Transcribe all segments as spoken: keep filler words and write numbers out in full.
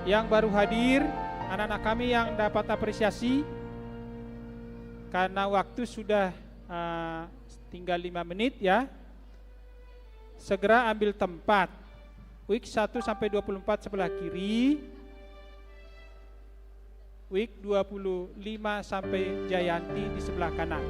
Yang baru hadir, anak-anak kami yang dapat apresiasi, karena waktu sudah, eh, tinggal lima menit, ya. Segera ambil tempat. Wig satu sampai dua puluh empat sebelah kiri. Wig dua puluh lima sampai Jayanti di sebelah kanan.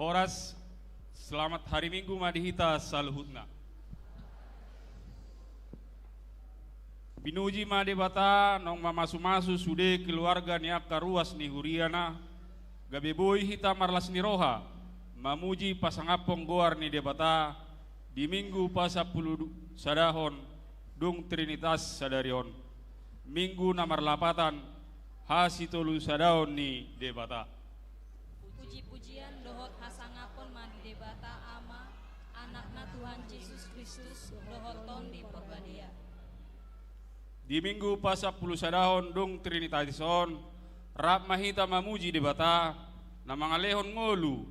Horas, selamat hari Minggu ma di hita saluhutna. Pinuji ma Debata, naung mamasumasu sude keluarga ni angka ruas ni huriana, gabe boi hita marlas ni roha mamuji pasangaphon goar ni Debata di Minggu pasampulu sadahon dung Trinitas sadari on, Minggu na marlapatan hasitolusadaon ni Debata. Puji-pujian dohot hasangapon ma di Debata Ama, Anakna Tuhan Jesus Kristus, dohot Tondi Porbadia. Di Minggu pasampulu sadahon dung Trinitatis on, rap ma hita mamuji Debata, na mangalehon ngolu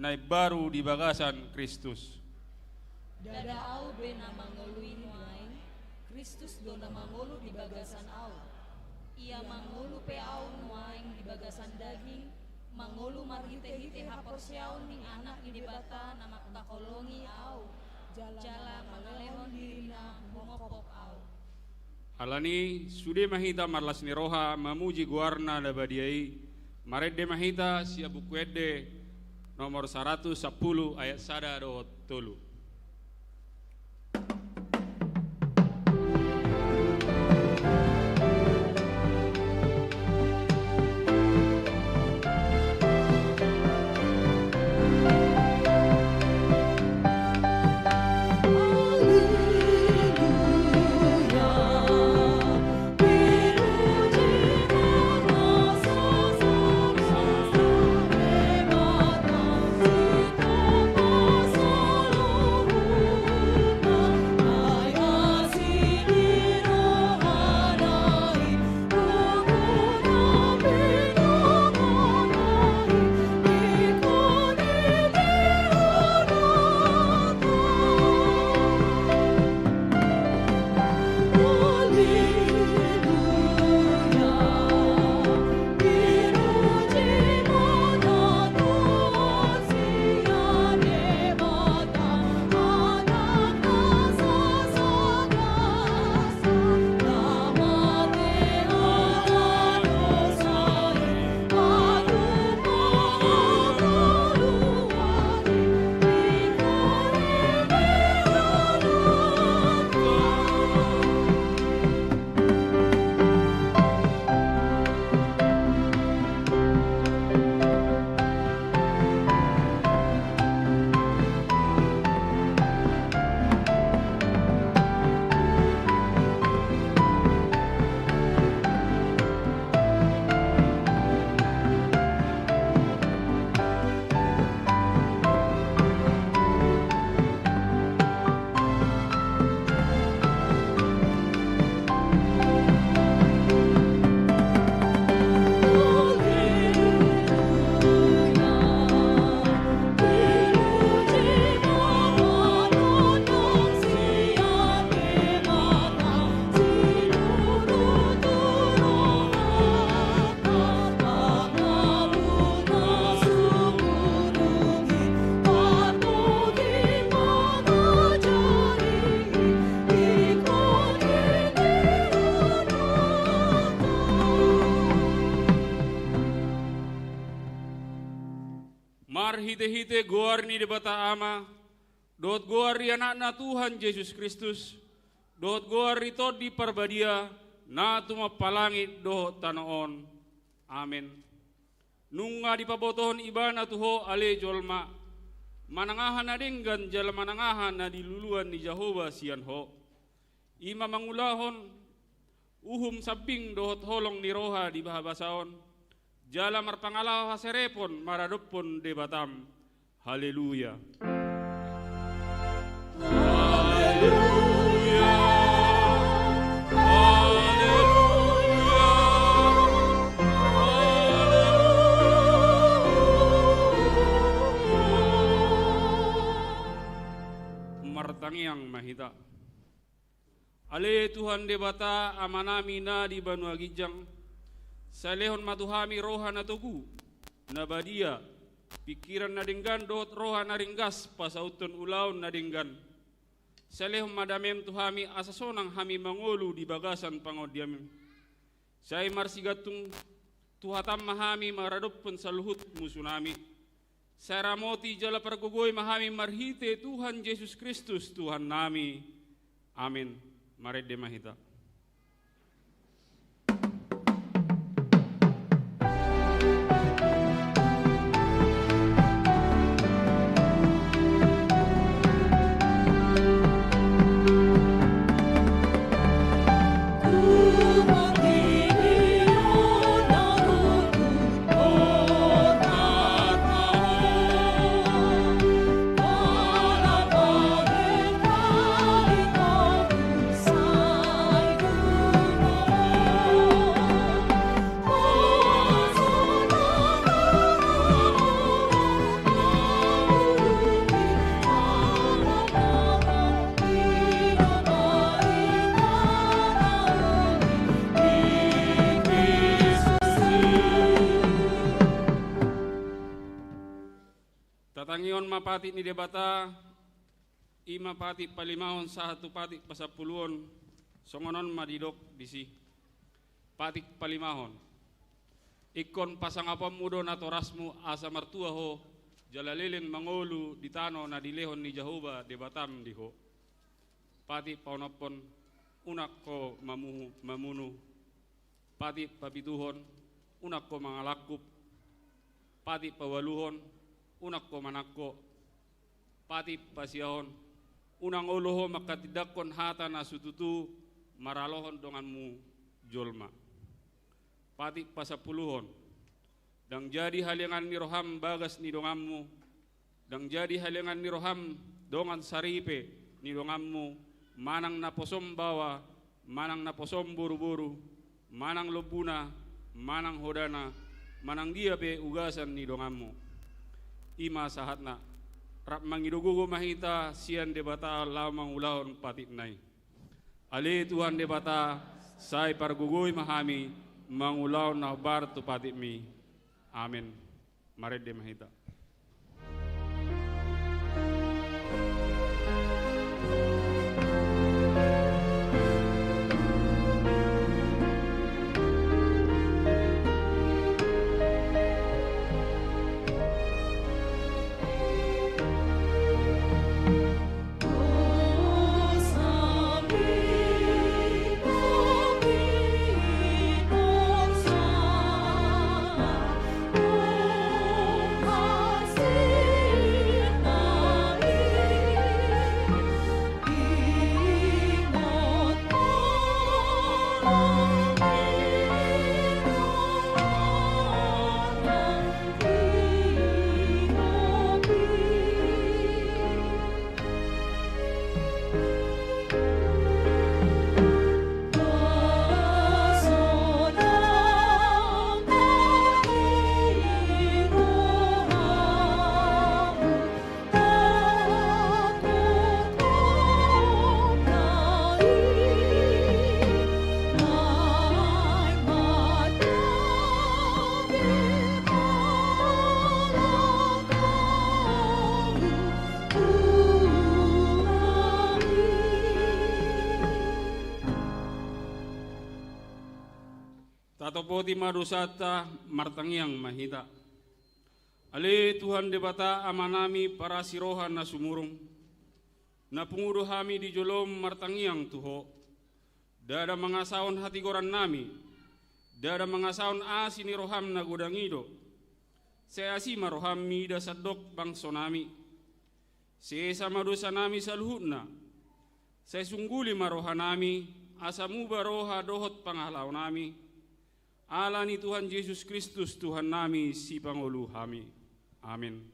na imbaru di bagasan Kristus. Ndada ahu be na mangolu i nuaeng, Kristus do na mangolu di bagasan ahu. Ia mangolu pe ahu nuaeng di bagasan daging, mangolu marhite-hite haporseaon ni Anak ni Debata na mangkaholongi ahu, jala mangalehon dirina humophop ahu. Alani i, sude ma hita marlas ni roha mamuji goarna na badia i, marende ma hita sian Buku Ende nomor saratus sampulu ayat sada dohot tolu. Marhite-hite goar ni Debata Ama, dohot goar ni Anakna Tuhan Jesus Kristus, dohot goar ni Tondi Parbadia, na tumompa langit dohot tano on. Amen. Nunga dipabotohon Ibana tu ho ale jolma, manang aha na denggan jala manang aha na niluluan ni Jahowa sian ho. I ma mangulahon uhum sambing dohot holong ni roha di habasaon, jala marpangalaho haserepon maradophon Debatam. Haleluya. Haleluya. Haleluya. Haleluya. Martangiang ma hita. Ale Tuhan Debata, Amanami na di banua ginjang, sai lehon ma tu hami roha na togu, na badia, pingkiran na denggan dohot roha na ringgas pasauthon ulaon na denggan. Sai lehon ma dameM tu hami asa sonang hami mangolu di bagasan pangondianMi. Sai marsigantung tu hataM ma hami maradophon saluhut musunami. Sai ramoti jala pargogoi ma hami marhite Tuhan Jesus Kristus Tuhannami. Amen. Marende ma hita. Tatangihon ma patik ni Debata, i ma patik palimahon sahat tu patik pasampuluhon, songon on ma didok disi. Patik palimahon. Ingkon pasangaponmu do natorasmu asa martua ho, jala leleng mangolu di tano na dilehon ni Jahowa Debatam di ho. Patik paonomhon, unang ho mamuhu-, mamunu. Patik papituhon, unang ho mangalangkup. Patik paualuhon, unang ho manangko. Patik pasiahon, unang olo ho manghatindanghon hata na so tutu maralohon donganmu jolma. Patik pasampuluhon, ndang jadi halengan ni roham bagas ni donganmu, ndang jadi halengan ni roham dongan saripe ni donganmu, manang naposom baoa, manang naposom boruboru, manang lombuna, manang hodana, manang dia pe ugasan ni donganmu. I ma sahatna, rap mangido gogo ma hita sian Debata laho mangulahon patikna i. Ale Tuhan Debata, sai pargogoi ma hami mangulahon na hombar tu patikmi. Amen. Marende ma hita. Tatopoti ma dosanta, martangiang ma hita. Ale Tuhan Debata Amanami parasi roha na sumurung, na pungu do hami di jolom martangiang tu Ho. Ndada mangasahon hatigorannami, ndada mangasahon asi ni roham na godang i do. Sai asi ma roham mida sandok bangsonami. Sesa ma dosanami saluhutna. Sai sungguli ma rohanami, asa muba roha dohot pangalaonami. Ala ni Tuhan Jesus Kristus Tuhannami, Sipangolu hami. Amin.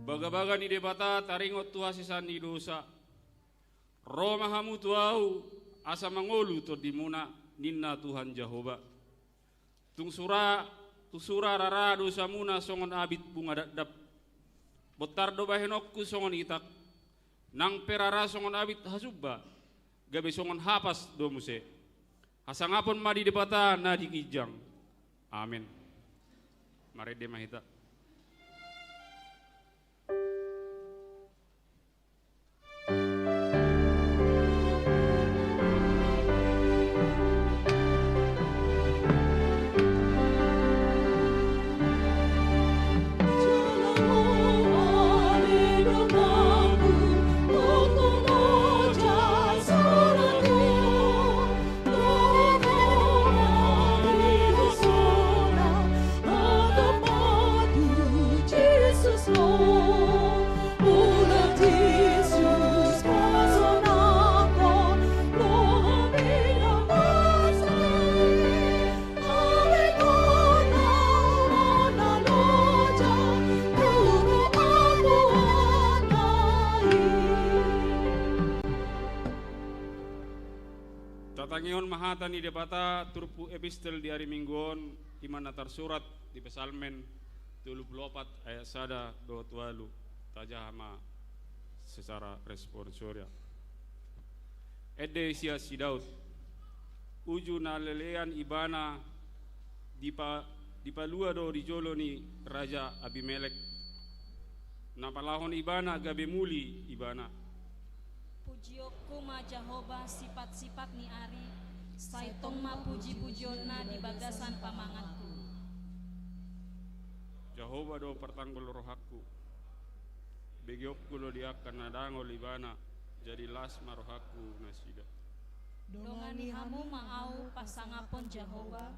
Bagabaga ni Debata taringot tu hasesaan ni dosa. Ro ma hamu tu Ahu, asa mangolu tondimuna, ninna Tuhan Jahowa. Tung sura, tung sura rara dosamuna songon abit bunga dakdak. Bontar do bahenonku songon itak, nang pe rara songon abit hasumba, gabe songon hapas do muse. Hasangapon ma di Debata na di ginjang. Amen. Marende ma hita. Tatangihon ma hata ni Debata turpuk epistel di ari Minggu on, i ma na tarsurat di Psalmen tolu pulu opat ayat sada dohot ualu. Tajaha ma secara responsoria. Ende sian si Daud. Uju na lelean ibana dipa-, dipalua do di jolo ni Raja Abimelek. Na palahon ibana gabe muli ibana. Pujionku ma Jahowa sipat-sipat ni ari, sai tong ma puji-pujionna di bagasan pamanganku. Jahowa do partanggol rohangku. Begeonku do di angka na dangol ibana, jadi las ma rohangku nasida. Dongani hamu ma ahu pasangapon Jahowa,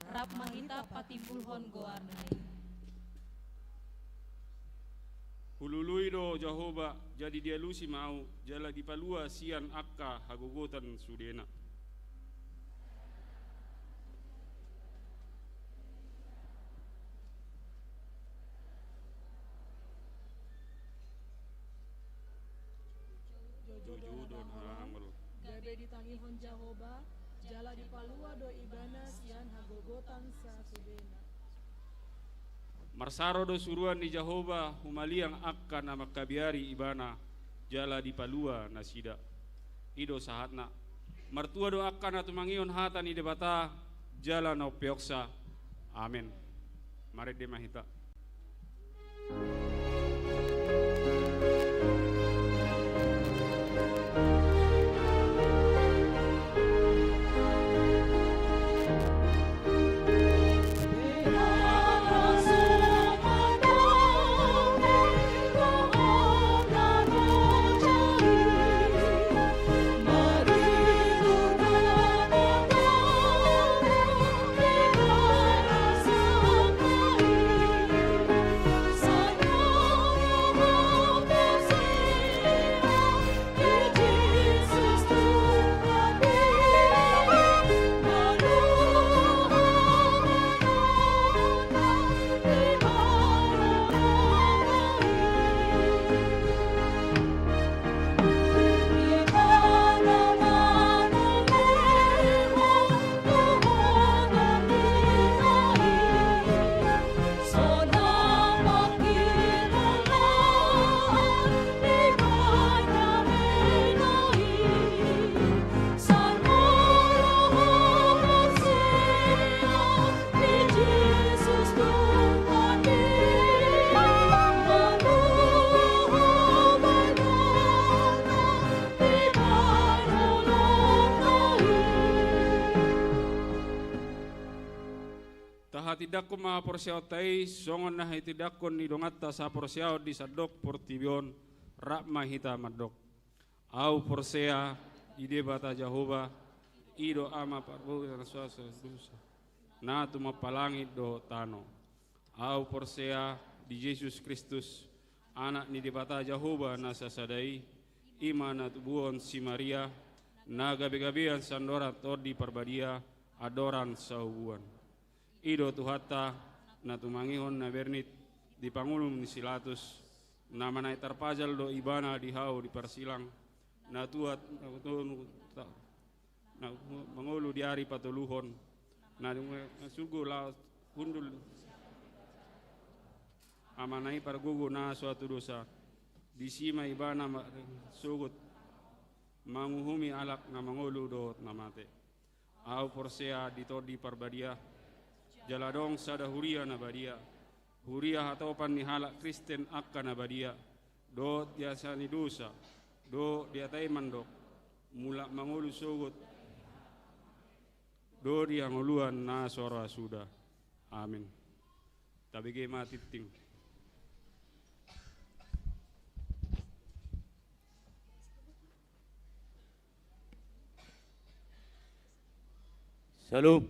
rap ma hita patimbulhon goarna i. Hulului do Jahowa, jadi dialusi ma ahu, jala dipalua sian angka hagogotan sudena. Jujur do na dangol. Gabe ditangihon Jahowa, jala dipalua do ibana sian hagogotan sasudena. Marsaro do suruan ni Jahowa humaliang angka na mangkabiari ibana, jala dipalua nasida. I do sahatna. Martua do angka na tumangihon hata ni Debata, jala na umpeopsa. Amen. Marende ma hita. Tindanghon ma haporseaonta i songon na hutindangkon ni donganta sahaporseaon di sandok portibi on. Rap ma hita mandok: Ahu porsea di Debata Jahowa, i do Ama parboru na so dosa, na tumompa langit dohot tano. Ahu porsea di Jesus Kristus, Anak ni Debata Jahowa na sasada i, i ma na tubuhon si Maria, na gabegabean sian Tondi Parbadia, andorang sahubuan. I do Tuhanta, na tumangihon na bernit di pangulum ni si Pilatus, na manaek tarpajal do Ibana di hau di parsilang, na tuat, na tonu, na mangolu di ari patoluhon, na dung, na surgo laos hundul. Amana i pargogo na so tudosa, disi ma Ibana ma-, sogot manguhumi halak na mangolu dohot na mate. Ahu porsea di Tondi Parbadia, jala adong sada huria na badia, huria hatopan ni halak Kristen angka na badia, dohot di hasesaan ni dosa, dohot di hata i mandok, mulak mangolu sogot, dohot di hangoluan na so ra suda. Amin. Tabege ma tingting. Shalom.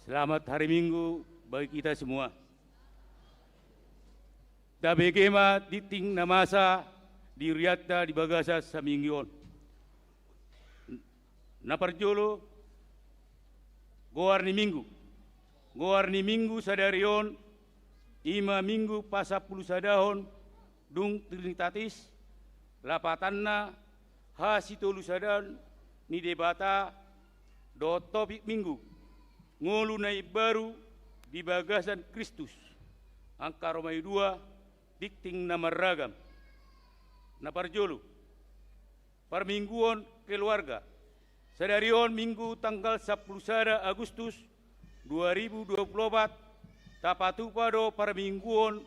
Selamat hari Minggu bagi kita semua. Tabege ma tingting na masa di hurianta di bagasan saminggu on. Na parjolo, goar ni Minggu. Goar ni Minggu sadari on, i ma Minggu pasampulusadahon dung Trinitatis, lapatanna hasitolusadaan ni Debata, dohot topik Minggu, ngolu na imbaru di bagasan Kristus. Angka Roma i dua, tingting na marragam. Na parjolo, parmingguon keluarga. Sadari on Minggu tanggal sampulu sada Agustus dua ribu dua pulu opat, tapatupa do parmingguon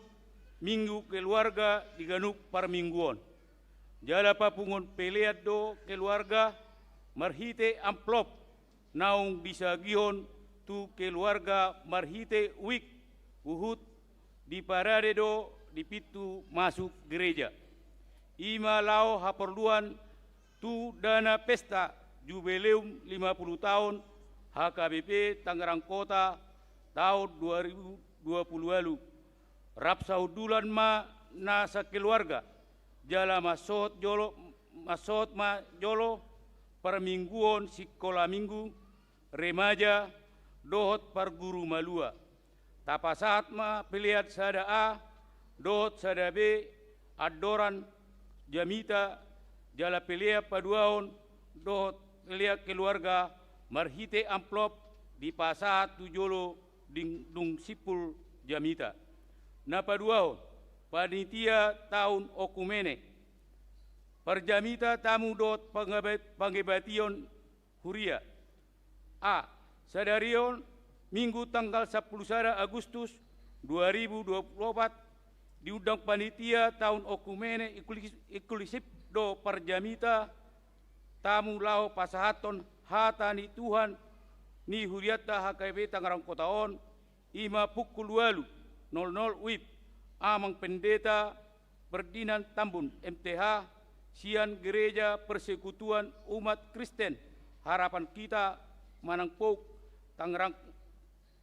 Minggu keluarga di ganup parmingguon. Jala papunguon pelean do keluarga marhite amplop naung disagihon tu keluarga marhite uik, huhut diparade do di pintu masuk gereja. I ma laho haporluan tu dana pesta Jubileum lima puluh taon H K B P Tangerang Kota taon dua ribu dua pulu ualu. Rap sahundulan ma na sakeluarga, jala mansohot jolo, mansohot ma jolo parmingguon sikola Minggu, remaja, dohot parguru malua. Tapasahat ma pelean sada A dohot sada B, andoran jamita, jala pelean paduahon dohot pelean keluarga marhite amplop dipasahat tu jolo dung simpul jamita. Na paduahon, panitia taon okumene, parjamita tamu dohot pangebat-, pangebation huria. A. Sadari on, Minggu tanggal sampulu sada Agustus dua ribu dua pulu opat, diundang panitia taon okumene inklusi-, inklusif do parjamita tamu laho pasahathon hata ni Tuhan ni hurianta H K B P Tangerang Kota on, i ma pukul ualu nol nol wib, Amang Pendeta Ferdinand Tambun, M T H, sian Gereja Persekutuan Umat Kristen Harapan Kita, Manang Pouk, Tangerang,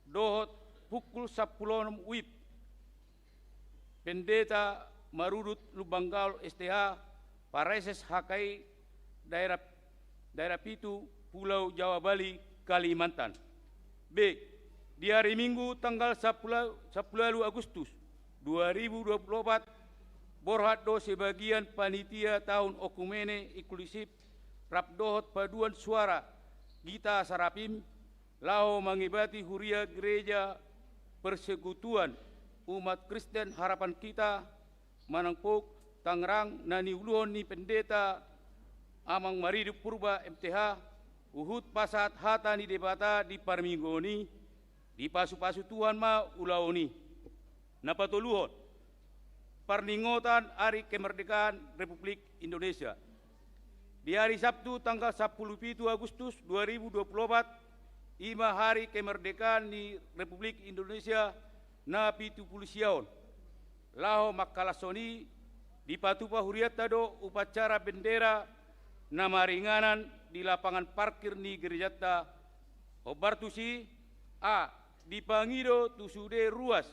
dohot pukul sampulu onom wib, Pendeta Marudut Lumban Gaol, S T H, Praeses H K I daerah, daerah pitu, Pulau Jawa Bali, Kalimantan. B. Di hari Minggu tanggal sampulu, sampulu ualu Agustus dua ribu dua pulu opat, borhat do sebagian panitia taon okumene inklusif rap dohot paduan suara Gita Sarapim laho mangebati huria Gereja Persekutuan Umat Kristen Harapan Kita, Manang Pouk, Tangerang, na niuluhon ni Pendeta Amang Mariduk Purba, M T H, huhut pasahat hata ni Debata di parmingguon i. Dipasupasu Tuhan ma ulaon i. Na patoluhon, parningotan Hari Kemerdekaan Republik Indonesia. Di hari Sabtu tanggal sampulu pitu Agustus dua ribu dua pulu opat, I ma hari kemerdekaan ni Republik Indonesia na pitu pulu sia on. Laho mangkalashon i, dipatupa hurianta do upacara bendera na maringanan di lapangan parkir ni gerejanta. Hombar tusi, a, dipangido tu sude ruas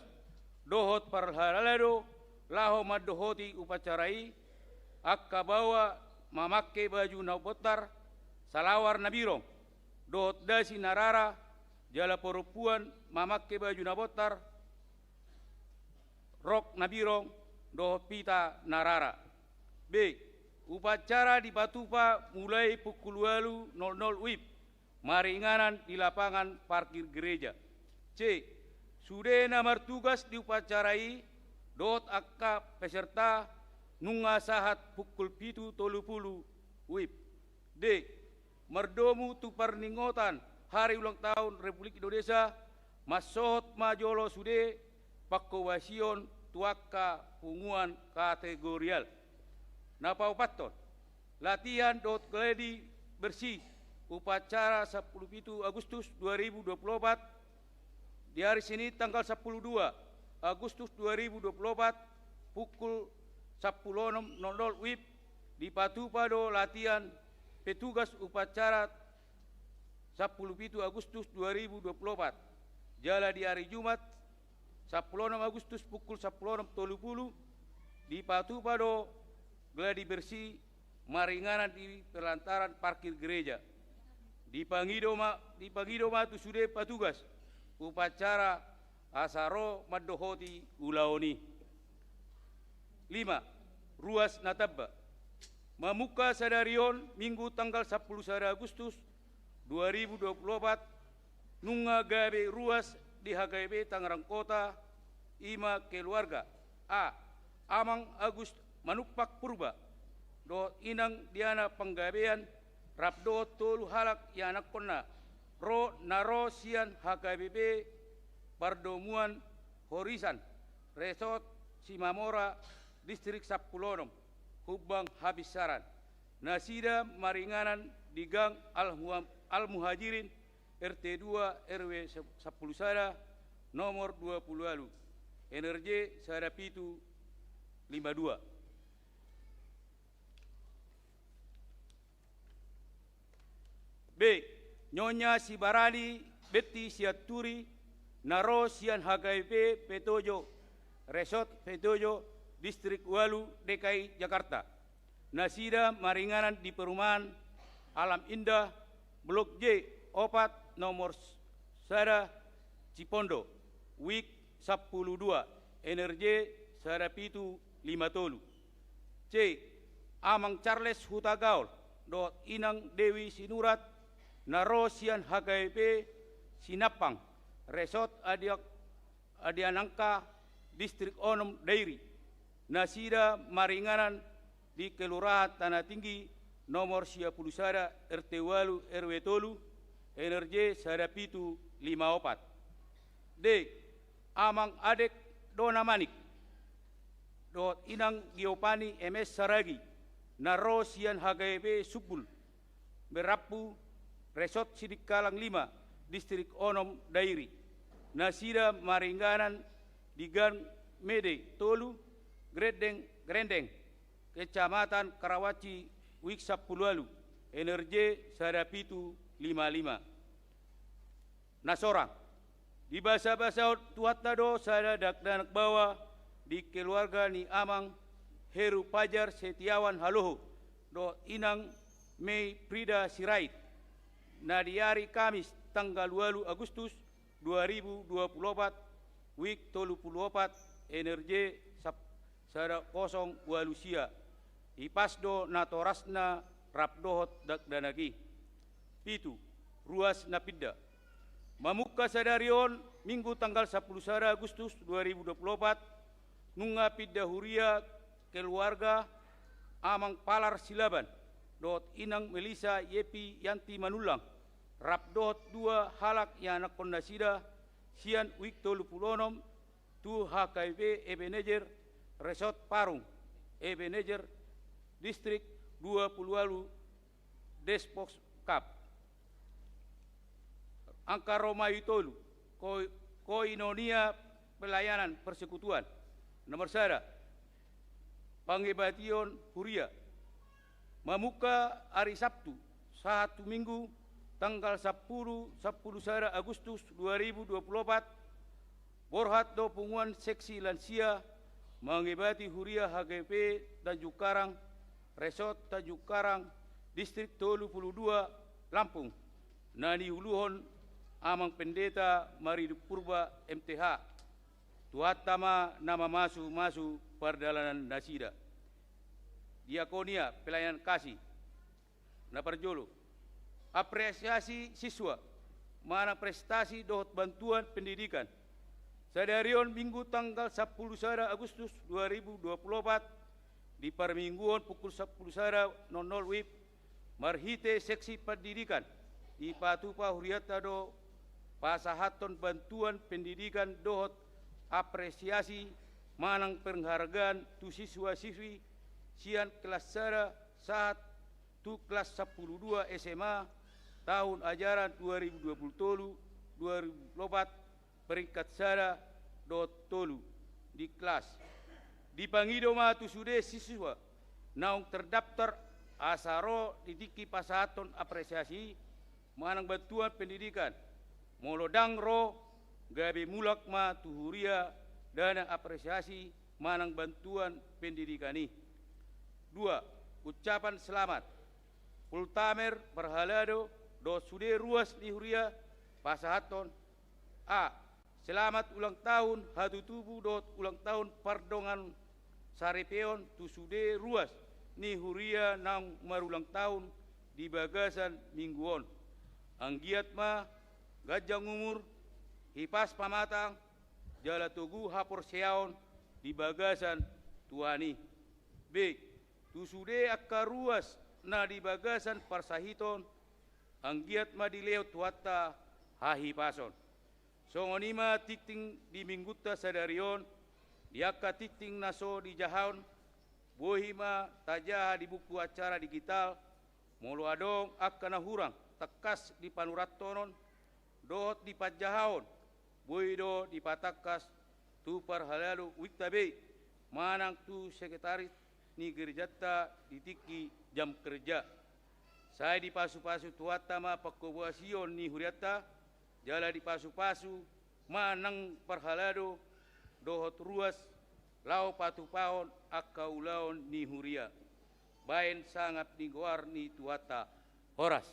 dohot parhalado laho mandohoti upacara i, angka baoa mamangke baju na bontar, salawar na birong, dohot dasi na rara, jala parompuan mamangke baju na bontar, rok na birong, dohot pita na rara. B, upacara dipatupa mulai pukul ualu nol nol wib, maringanan di lapangan parkir gereja. C, sude na martugas di upacara i dohot angka peserta nunga sahat pukul pitu tolu pulu wib. D, mardomu tu parningotan hari ulang tahun Republik Indonesia, mansohot ma jolo sude pangkobasion tu angka punguan kategorial. Na paopathon, latihan dohot gladi bersih upacara sampulu pitu Agustus dua ribu dua pulu opat, di hari Senin tanggal sampulu dua Agustus dua ribu dua pulu opat, pukul sampulu onom nol nol wib, dipatupa do latihan petugas upacara sampulu pitu Agustus dua ribu dua pulu opat. Jala di hari Jumat sampulu onom Agustus pukul sampulu onom tolu pulu, dipatupa do gladi bersih maringanan di pelataran parkir gereja. Dipangido ma, dipangido ma tu sude patugas upacara asa ro mandohoti ulaon i. Lima, ruas na tamba. Mamungka sadari on, Minggu tanggal sampulu sada Agustus dua ribu dua pulu opat, nunga gabe ruas di H K B P Tangerang Kota, i ma keluarga. A, Amang Agus Manumpak Purba dohot Inang Diana Panggabean, rap dohot tolu halak ianakkonna, ro na ro sian H K B P Pardomuan Horisan, Resort Simamora, Distrik Sampulu Onom, Humbang Habinsaran. Nasida maringanan di Gang Al-, Al-Muhajirin, R T dua, R W sampulu sada, nomor dua pulu ualu, N R J sada pitu lima dua. B, Nyonya Sibarani Betti Sianturi, na ro sian H K B P Petojo, Resort Petojo, Distrik ualu, D K I Jakarta. Nasida maringanan di perumahan Alam Indah, Blok J opat, nomor sada, Cipondo, wik sampulu dua, N R J sada pitu lima tolu. C, Amang Charles Hutagaol dohot Inang Dewi Sinurat, na ro sian H K B P Sinampang, Resort Adiak-, Adianangka, Distrik Onom, Dairi. Nasida maringanan di Kelurahan Tanah Tinggi, nomor sia pulu sada, R T ualu, R W tolu, N R J sada pitu lima opat. D, Amang Adek Dona Manik dohot Inang Giopani M S Saragi, na ro sian H K B P Sumbul, Merampu, Resort Sidikalang lima, Distrik Onom, Dairi. Nasida maringanan di Gang Mede tolu, Grendeng, Grendeng, Kecamatan Karawaci, wik sampulu ualu, N R J sada pitu lima lima. Na sorang. Dibasabasahon Tuhanta do sada dakdanak baoa di keluarga ni Amang Heru Pajar Setiawan Haloho dohot Inang Mei Frida Sirait, na di ari Kamis tanggal ualu Agustus dua ribu dua pulu opat, wik tolu pulu opat, N R J sap-, sada kosong ualu sia. Ipas do natorasna rap dohot dakdanak i. Pitu, ruas na pinda. Mamungka sadari on, Minggu tanggal sampulu sada Agustus dua ribu dua pulu opat, nunga pinda huria keluarga Amang Palar Silaban dohot Inang Melisa Yepi Yanti Manullang, rap dohot dua halak ianakkon nasida, sian wik tolu pulu onom tu H K B P Ebenezer, Resort Parung, Ebenezer, Distrik dua pulu ualu, Despos Cup. Angka romahi tolu, ko-, koinonia pelayanan persekutuan. Nomor sada, pangebation huria. Mamungka ari Sabtu, sahat tu Minggu, tanggal sampulu, sampulu sada Agustus dua ribu dua puluh opat, borhat do punguan seksi lansia mangebati huria H G P Tanjung Karang, Resort Tanjung Karang, Distrik tolu pulu dua, Lampung, na niuluhon Amang Pendeta Maridup Purba, M T H. Tuhanta ma na mamasu-masu pardalanan nasida. Diakonia, pelayanan kasih. Na parjolo, apresiasi siswa manang prestasi dohot bantuan pendidikan. Sadari on Minggu tanggal sampulu sada Agustus dua ribu dua puluh opat, di parmingguon pukul sampulu sada nol nol W I B, marhite seksi pendidikan, dipatupa hurianta do pasahathon bantuan pendidikan dohot apresiasi manang penghargaan tu siswa-siswi sian kelas sada sahat tu kelas sampulu dua S M A tahun ajaran dua ribu dua puluh tolu dua ribu dua puluh opat, peringkat sada dohot tolu di kelas. Dipangido ma tu sude siswa naung terdaftar asa ro di tingki pasahathon apresiasi manang bantuan pendidikan. Molo ndang ro, gabe mulak ma tu huria dana apresiasi manang bantuan pendidikan i. Dua, ucapan selamat. Pultamer, parhalado dohot sude ruas ni huria pasahathon: A, selamat ulang tahun hatutubu dohot ulang tahun pardongansaripeon tu sude ruas ni huria naung marulang tahun di bagasan Minggu on. Anggiat ma ganjang umur, hipas pamatang, jala togu haporseaon di bagasan Tuhan i. B, tu sude angka ruas na di bagasan parsahiton, anggiat ma dilehon Tuhanta hahipason. Songon i ma tingting di Minggunta sadari on. Di angka tingting na so dijahahon, boi ma tajaha di buku acara digital. Molo adong angka na hurang tangkas di panurathonon dohot di panjahahon, boi do dipatangkas tu parhalado unikta be manang tu sekretaris ni gerejanta di tingki jam kerja. Sai dipasupasu Tuhanta ma pangkobasion ni hurianta, jala dipasupasu ma nang parhalado dohot ruas laho patupahon angka ulaon ni huria baen sangap ni goar ni Tuhanta. Horas.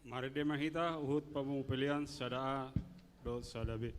Marende ma hita huhut papungu pelean sada A dohot sada B.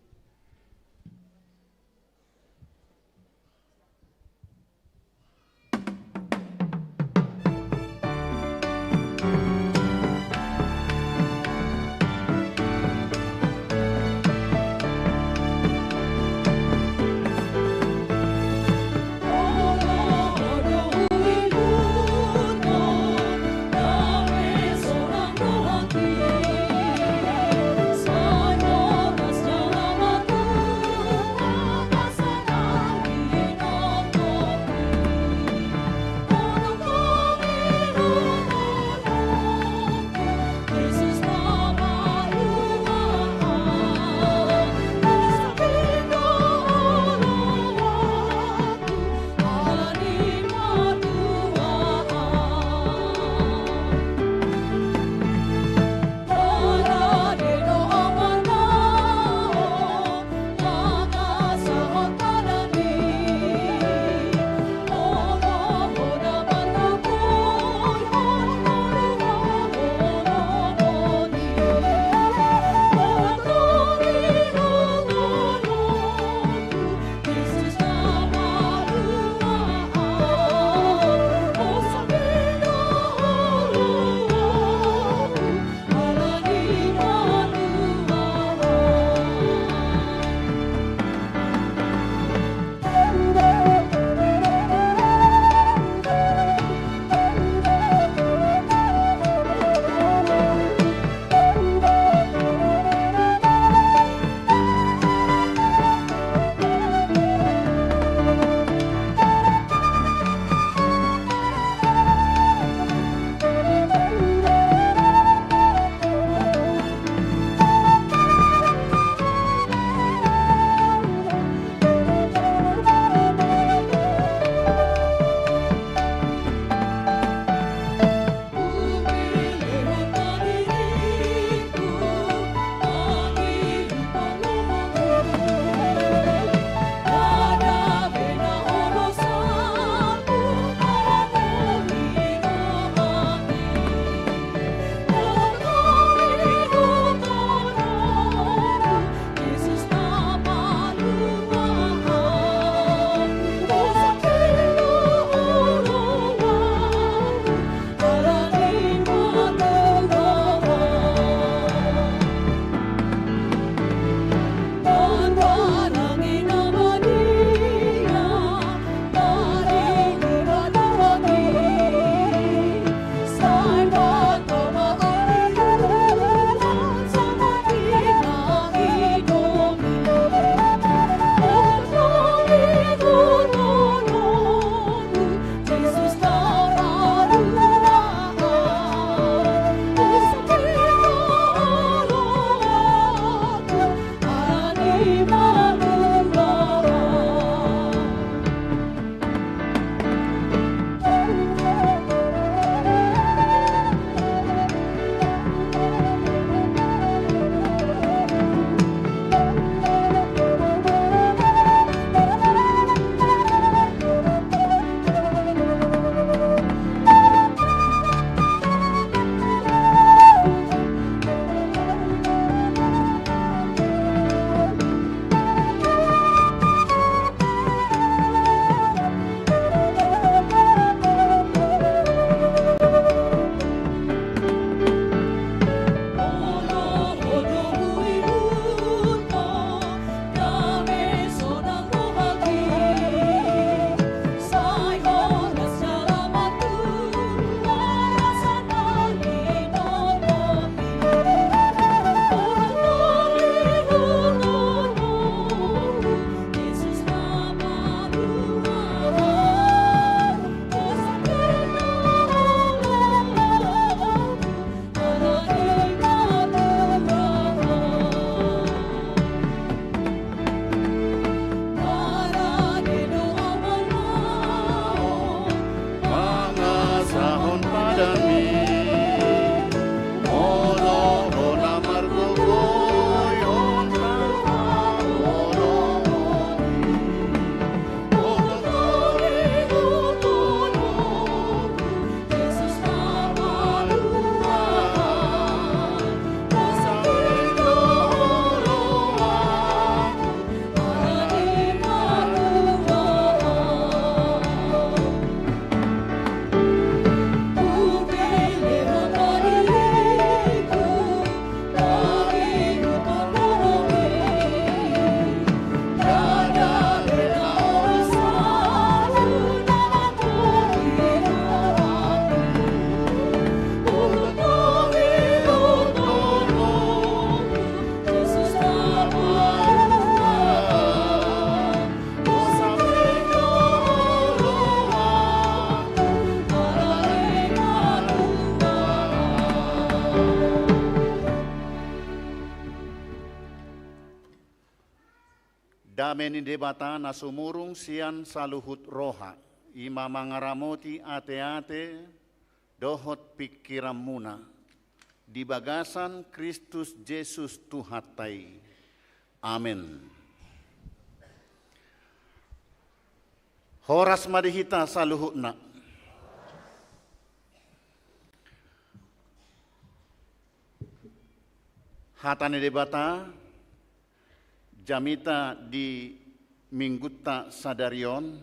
Dame ni Debata na sumurung sian saluhut roha, i ma mangaramoti ateate dohot pingkiranmuna di bagasan Kristus Jesus Tuhanta i. Amen. Horas ma di hita saluhutna. Hata ni Debata, jamita di Minggunta sadari on,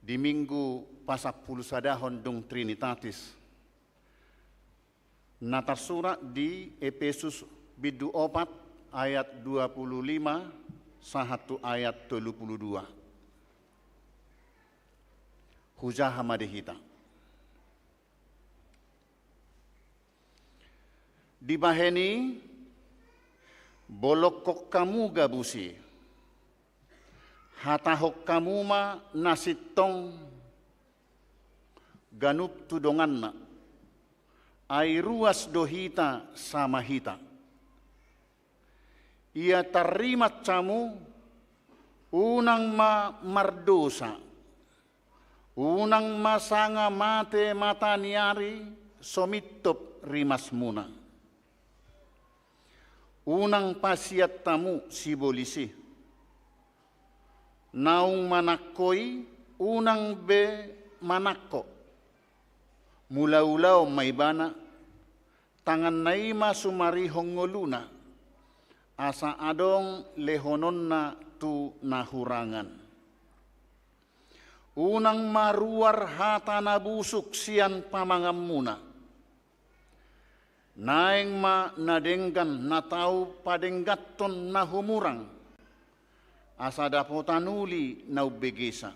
di Minggu pasampulusadahon dung Trinitatis, na tarsurat di Epesus bindu opat ayat dua puluh lima sahat tu ayat tolu puluh dua. Hujaha ma di hita. Dibahen i, bolongkon hamu gabus i, hatahon hamu ma na sintong ganup tu donganna, ai ruas do hita sama hita. Ia tarrimas hamu, unang ma mardosa, unang ma sanga mate mata ni ari so mintop rimasmuna. Unang pasiat hamu sibolis i. Naung manangko i, unang be manangko. Mulaulaon ma ibana, tanganna i ma sumarihon ngoluna, asa adong lehononna tu na hurangan. Unang ma ruar hata na busuk sian pamanganmuna. Naeng ma na denggan na tau padengganhon na humurang, asa dapotan uli na umbegesa.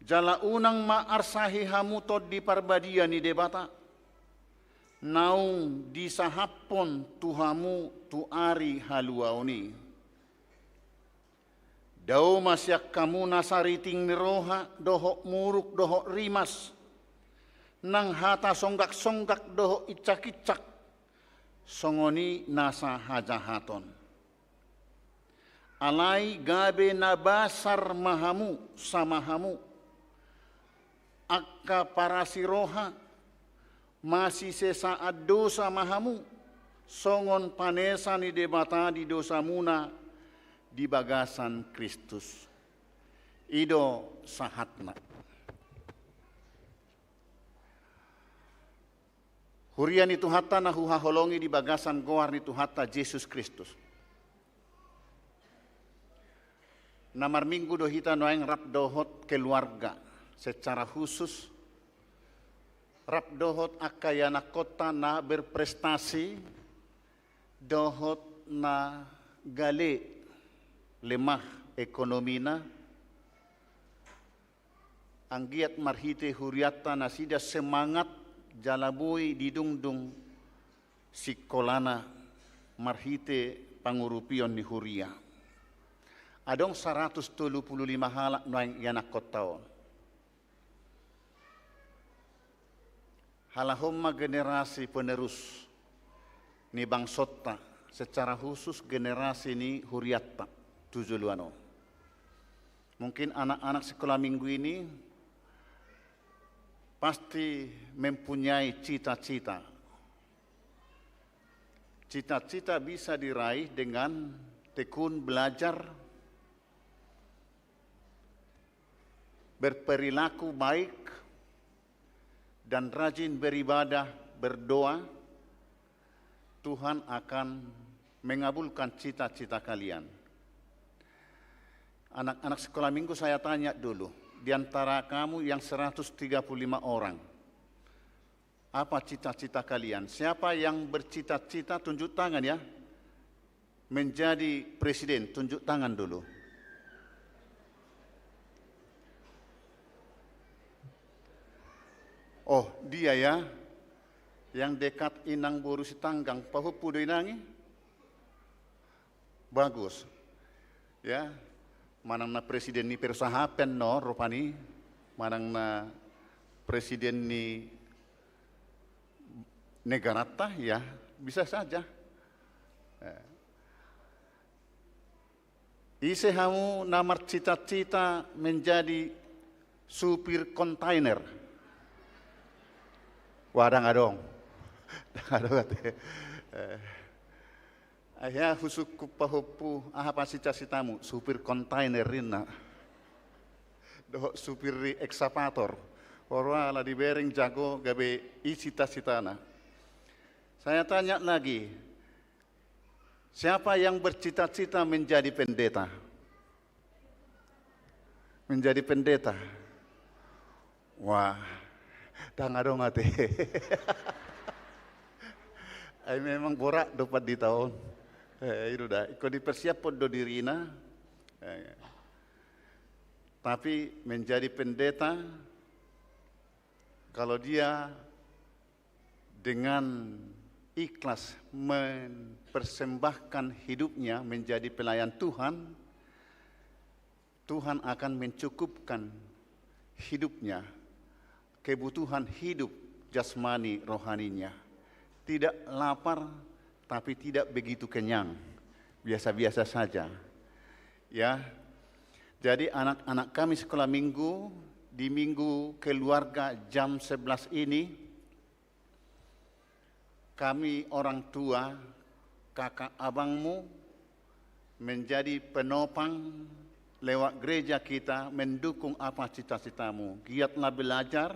Jala unang ma arsahi hamu Tondi Parbadia ni Debata, naung disahaphon tu hamu tu ari haluaon i. Dao ma sian hamu na sariting ni roha dohot muruk dohot rimas, nang hata songgaksonggak dohot incakincak, songon i nasa hajahaton. Alai gabe na basar ma hamu sama hamu, angka parasi roha, masisesaan dosa ma hamu, songon panesa ni Debata di dosamuna di bagasan Kristus. I do sahatna. Huria ni Tuhanta na huhaholongi di bagasan goar ni Tuhanta Jesus Kristus. Na marminggu do hita nuaeng rap dohot keluarga secara khusus, rap dohot angka ianakhonta na berprestasi, dohot na gale, lemah ekonomina, anggiat marhite hurianta nasida semangat jala boi didungdung sikolana marhite pangurupion ni huria. Adong saratus tolu pulu lima halak nuaeng ianakhonta on. Halak on ma generasi penerus ni bangsonta, secara khusus generasi ni hurianta tu joloan on. Mungkin anak-anak sekolah minggu ini pasti mempunyai cita-cita. Cita-cita bisa diraih dengan tekun belajar, berperilaku baik, dan rajin beribadah, berdoa. Tuhan akan mengabulkan cita-cita kalian. Anak-anak sekolah minggu, saya tanya dulu, di antara kamu yang seratus tiga puluh lima orang, apa cita-cita kalian? Siapa yang bercita-cita, tunjuk tangan ya. Menjadi presiden, tunjuk tangan dulu. Oh, dia ya. Yang dekat inang boru Sitanggang, pahompu do inang i? Bagus. Ya, manang na presiden ni perusahaan no rupani, manang na presiden ni negaranta, ya, bisa saja. Eh. Ise hamu na marcita-cita menjadi supir kontainer? Wah, ndang adong. Ndang adong ate. Eh. Ai hea husungkun pahompu, aha ma cita-citamu? Supir kontainer ninna. Dohot supir ni ekskavator. Boru ala dibereng jago gabe i cita-citana. Saya tanya lagi, siapa yang bercita-cita menjadi pendeta? Menjadi pendeta. Wah, ndang adong ate. Ai memang borat do pandita on. Eh, i do da. Ingkon dipersiaphon do dirina. Eh, tapi menjadi pendeta, kalau dia dengan ikhlas mempersembahkan hidupnya menjadi pelayan Tuhan, Tuhan akan mencukupkan hidupnya, kebutuhan hidup jasmani rohaninya. Tidak lapar, tapi tidak begitu kenyang. Biasa-biasa saja. Ya. Jadi anak-anak kami sekolah minggu, di minggu keluarga jam sebelas ini, kami orang tua, kakak abangmu, menjadi penopang lewat gereja kita, mendukung apa cita-citamu. Giatlah belajar,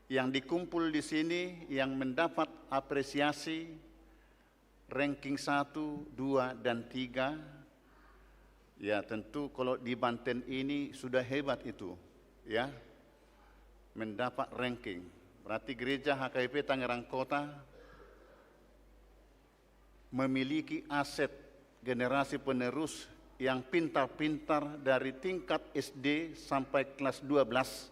yang dikumpul di sini, yang mendapat apresiasi, ranking satu, dua, dan tiga, ya, tentu kalau di Banten ini sudah hebat itu, ya, mendapat ranking. Berarti gereja H K I P Tangerang Kota memiliki aset generasi penerus yang pintar-pintar dari tingkat S D sampai kelas dua belas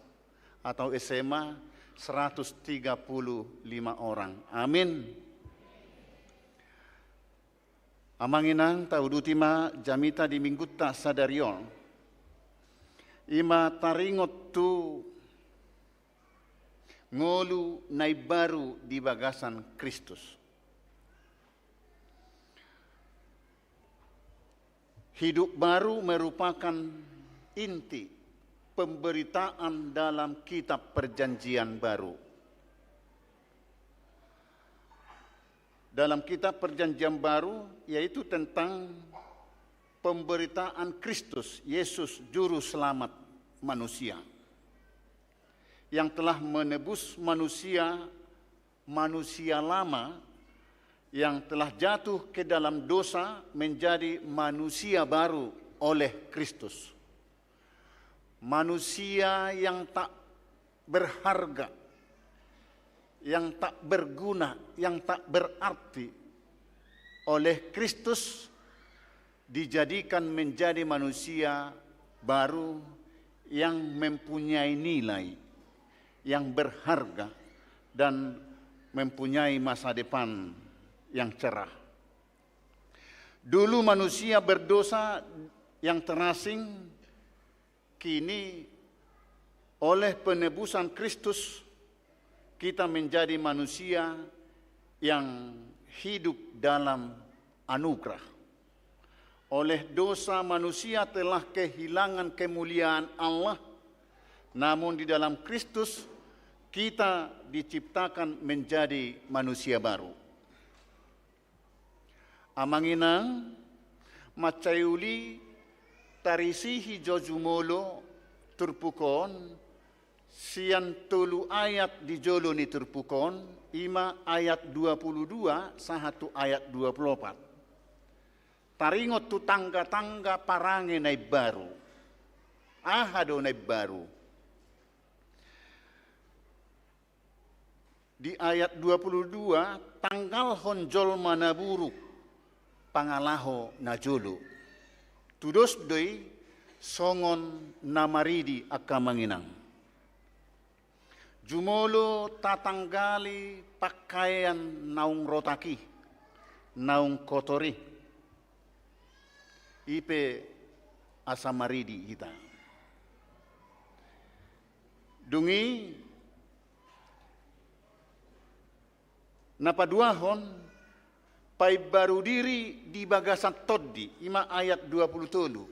atau S M A, seratus tiga puluh lima orang. Amin. Amang inang, tauduti ma jamita di minggunta sadari on. I ma taringot tu ngolu na imbaru di bagasan Kristus. Hidup baru merupakan inti pemberitaan dalam Kitab Perjanjian Baru. Dalam Kitab Perjanjian Baru, yaitu tentang pemberitaan Kristus Yesus, Juru Selamat manusia, yang telah menebus manusia, manusia lama yang telah jatuh ke dalam dosa menjadi manusia baru oleh Kristus. Manusia yang tak berharga, yang tak berguna, yang tak berarti, oleh Kristus dijadikan menjadi manusia baru yang mempunyai nilai, yang berharga, dan mempunyai masa depan yang cerah. Dulu manusia berdosa yang terasing, kini oleh penebusan Kristus, kita menjadi manusia yang hidup dalam anugerah. Oleh dosa, manusia telah kehilangan kemuliaan Allah, namun di dalam Kristus kita diciptakan menjadi manusia baru. Amang inang, mansai uli tarisihi jo jumolo turpuk on, sian tolu ayat di jolo ni turpuk on, i ma ayat dua pulu dua sahat tu ayat dua pulu opat. Taringot tu tangga-tangga parange na imbaru. Aha do na imbaru? Di ayat dua pulu dua, tanggalhon jolma na buruk, pangalaho na jolo. Tudos do i songon na maridi angka amang inang. Jumolo tatanggali pangkaean naung rotak i, naung kotor i. I pe asa maridi hita. Dung i na paduahon, paimbaru diri di bagasan tondi, i ma ayat dua pulu tolu.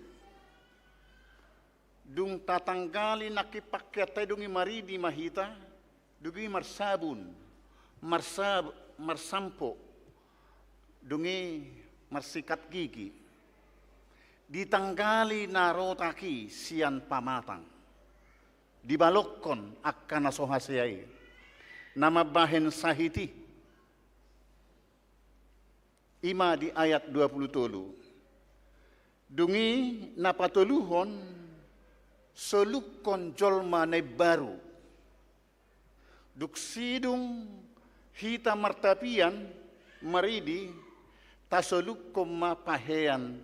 Dung tatanggali nangkin pangkeanta i, dung i maridi ma hita, dung i marsabun, marsab-, marsampo, dung i marsikat gigi. Ditanggali na rotak i sian pamatang. Dibalokkon angka na so hasea i, na mambahen sahit i. I ma di ayat dua pulu tolu. Dung i na patoluhon, solukkon jolma na imbaru. Dung sidung hita martapian, maridi, tasolukkon ma pahean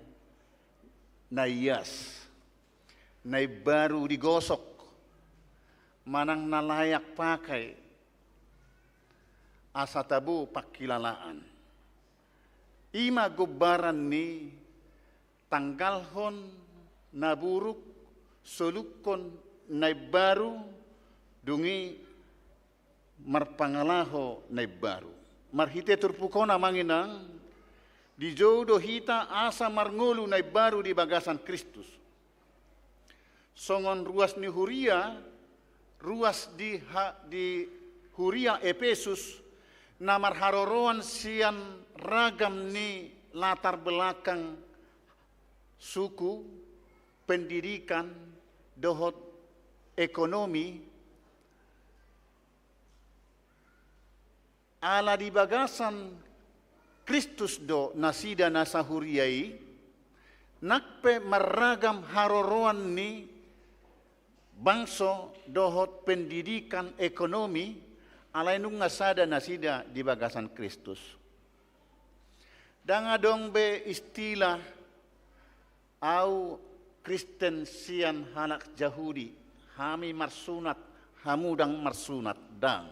na ias, na imbaru digosok, manang na layak pakai, asa tabo pangkilalaan. I ma gombaran ni tanggalhon na buruk, solukkon na imbaru, dung i marpangalaho na imbaru. Marhite turpuk on, amang inang, dijou do hita asa marngolu na imbaru di bagasan Kristus. Songon ruas ni huria, ruas di ha-, di huria Epesus, na marharoroan sian ragam ni latar belakang suku, pendidikan, dohot ekonomi, ala di bagasan Kristus do nasida na sahuria i, nang pe marragam haroroan ni bangso dohot pendidikan, ekonomi, alai nunga sada nasida di bagasan Kristus. Ndang adong be istilah, au Kristen sian halak Jahudi, hami marsunat, hamu ndang marsunat, ndang.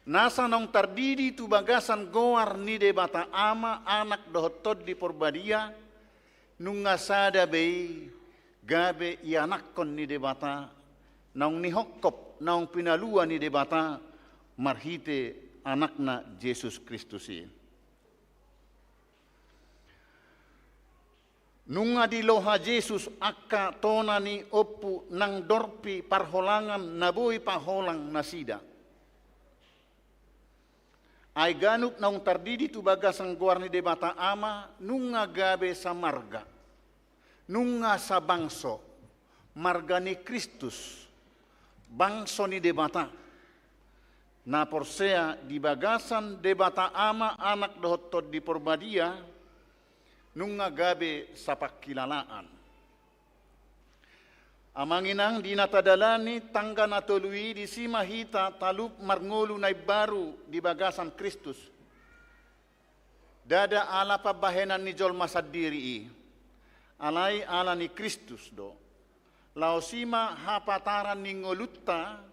Nasa naung tardidi tu bagasan goar ni Debata Ama, Anak dohot Tondi Porbadia, nunga sada be i gabe ianakhon ni Debata, naung nihongkop, naung pinalua ni Debata marhite Anakna Jesus Kristus i. Nunga diloha Jesus angka tona ni ompu nang dorpi parholangan na boi paholang nasida. Ai ganup naung tardidi tu bagasan goar ni Debata Ama nunga gabe samarga, nunga sabangso, marga ni Kristus, bangso ni Debata, na porsea di bagasan Debata Ama, Anak dohot Tondi Porbadia, nunga gabe sapangkilalaan. Amang inang, di na tadalani tangga na tolu i, disi ma hita talup marngolu na imbaru di bagasan Kristus. Ndada ala pambahenan ni jolma sandiri i, alai ala ni Kristus do. Laos i ma hapataran ni ngolunta,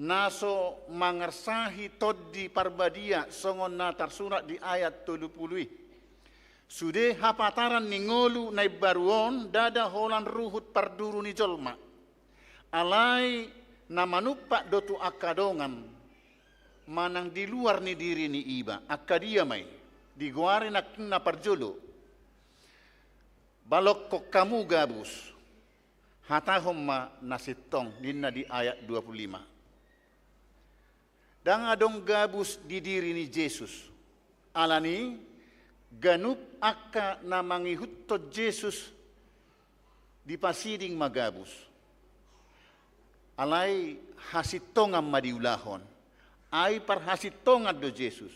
na so mangarsahi Tondi Parbadia, songon na tarsurat di ayat tolu pulu i. Sude hapataran ni ngolu na imbaru on ndada holan ruhut parduru ni jolma. Alai na manumpak do tu angka dongan, manang di luar ni diri ni iba, angka dia ma i, digoari nangkin na parjolo. Balongkon hamu gabus, hatahon ma na sintong, ninna di ayat dua pulu lima. Ndang adong gabus di diri ni Jesus. Alani, ganup angka na mangihuthon Jesus dipasiding ma gabus. Alai hasintongan ma diulahon. Ai parhasintongan do Jesus.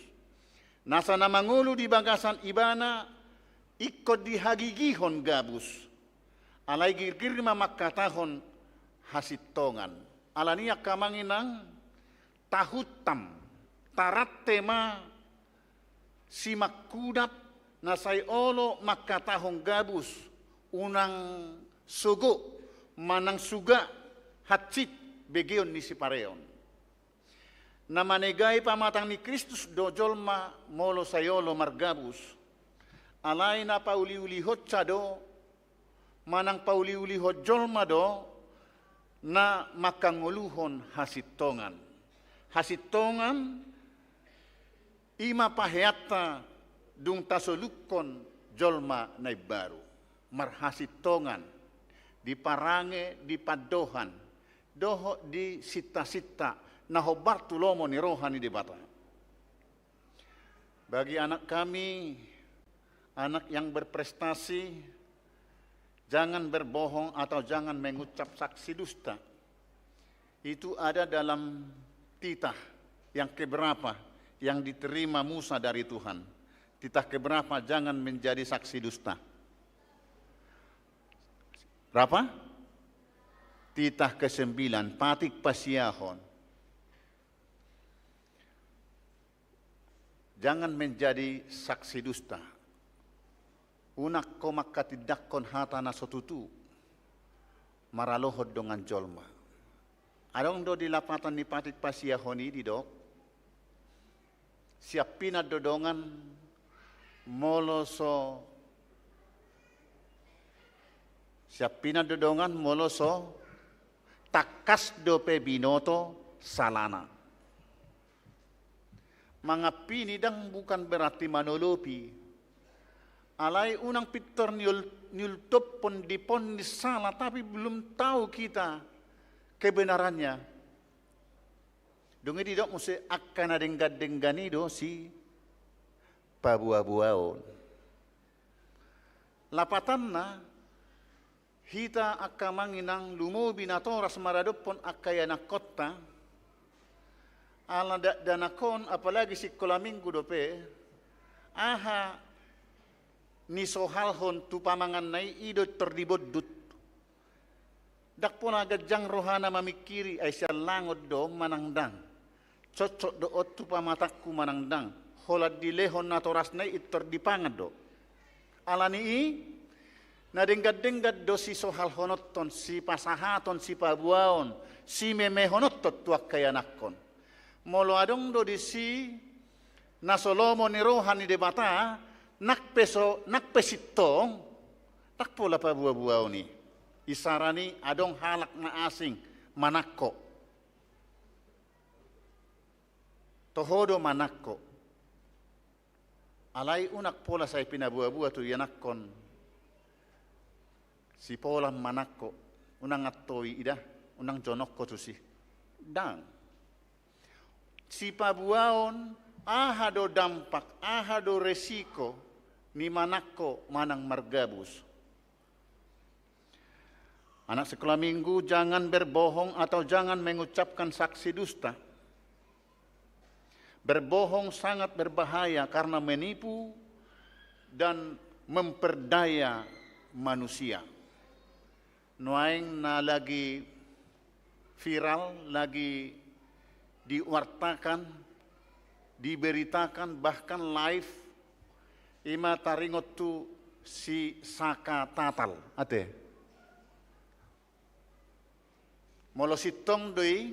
Nasa na mangolu di bagasan ibana ingkon dihagigihon gabus. Alai girgir ma mangkatahon hasintongan. Alani angka amang inang, tahuntam, tarante ma simangkudap na sai olo mangkatahon gabus, unang sogo, manang suga, hansit, begeon ni sipareon. Na manegai pamatang ni Kristus do jolma molo sai olo margabus. Alai na pauliulihonsa do, manang pauliulihon jolma do, na mangkangoluhon hasintongan. Hasintongan i ma paheanta dung tasolukhon jolma na imbaru. Marhasintongan, di parange, di pandohan, dohot di sintasinta, na hombar tu lomo ni roha ni Debata. Bagi anak kami, anak yang berprestasi, jangan berbohong atau jangan mengucap saksi dusta. Itu ada dalam titah yang keberapa yang diterima Musa dari Tuhan. Titah keberapa, jangan menjadi saksi dusta. Berapa? Titah kesembilan, patik pasiahon. Jangan menjadi saksi dusta. Unang ho manghatindanghon hata na so tutu maralohon dongan jolma. Adong do di lapatan ni patik pasiahon i didok, siampinan do dongan molo so, siampinan do dongan molo so tangkas dope binoto salana. Mangampini ndang bukan berarti manolopi. Alai unang pintor niul-, niultophon diponnis sala, tapi belum tahu kita kebenarannya. Dung i didok muse angka na denggan-denggan i do sipaboa-boaon. Lapatanna, hita angka amang inang lumobi natoras maradophon angka ianakhonta, ala dakdanak on, apalagi sikola minggu dope, aha nisohalhon tu pamanganna i, i do tor dibondut. Ndang pola ganjang rohana mamingkiri, ai sian langot do manang ndang, cocok do on tu pamatangku manang ndang, holan dilehon natorasna i, i tor dipangan do. Alani i, na denggan-denggan do sisohalhononhon, sipasahaton, sipaboaon, simemehononhon tu angka ianakhon. Molo adong do disi na so lomo ni roha ni Debata, nang pe so, nang pe sintong, ndang pola paboa-boaon i. Isarana i adong halak na asing manangko. Toho do manangko. Alai unang pola sai pinaboa-boa tu ianakhon. Sipolan manangko, unang antoi ida, unang jonok ho tusi. Ndang. Sipaboaon, aha do dampak, aha do resiko ni manangko manang margabus. Anak sekolah minggu, jangan berbohong atau jangan mengucapkan saksi dusta. Berbohong sangat berbahaya karena menipu dan memperdaya manusia. Nuaeng na lagi viral, lagi diwartakan, diberitakan, bahkan live, ima taringot tu si Saka Tatal, ate. Molo sintong do i,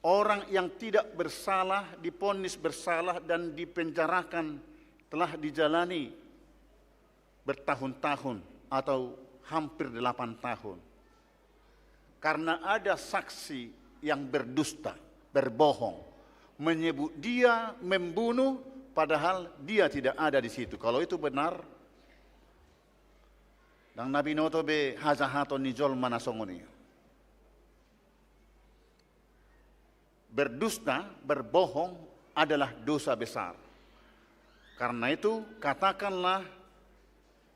orang yang tidak bersalah diponis bersalah dan dipenjarakan telah dijalani bertahun-tahun atau hampir delapan tahun. Karena ada saksi yang berdusta, berbohong, menyebut dia membunuh padahal dia tidak ada di situ. Kalau itu benar, ndang na binoto be hajahaton ni jolma na songon i. Berdusta, berbohong adalah dosa besar. Karena itu, katakanlah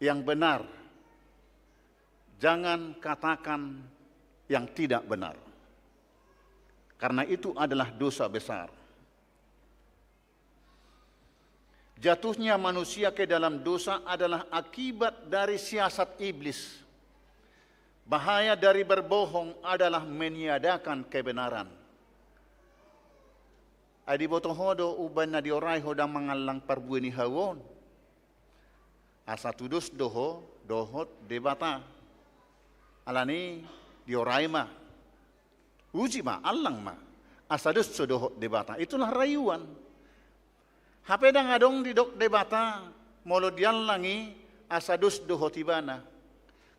yang benar. Jangan katakan yang tidak benar. Karena itu adalah dosa besar. Jatuhnya manusia ke dalam dosa adalah akibat dari siasat iblis. Bahaya dari berbohong adalah meniadakan kebenaran. Ai diboto ho do umbahen na diorai ho ndang mangallang parbue ni hau on. Asa tudos do ho dohot Debata. Alani diorai ma. Uji ma, allang ma. Asa dos ho dohot Debata. Itulah rayuan. Hape ndang adong didok Debata, molo diallang i asa dos dohot ibana.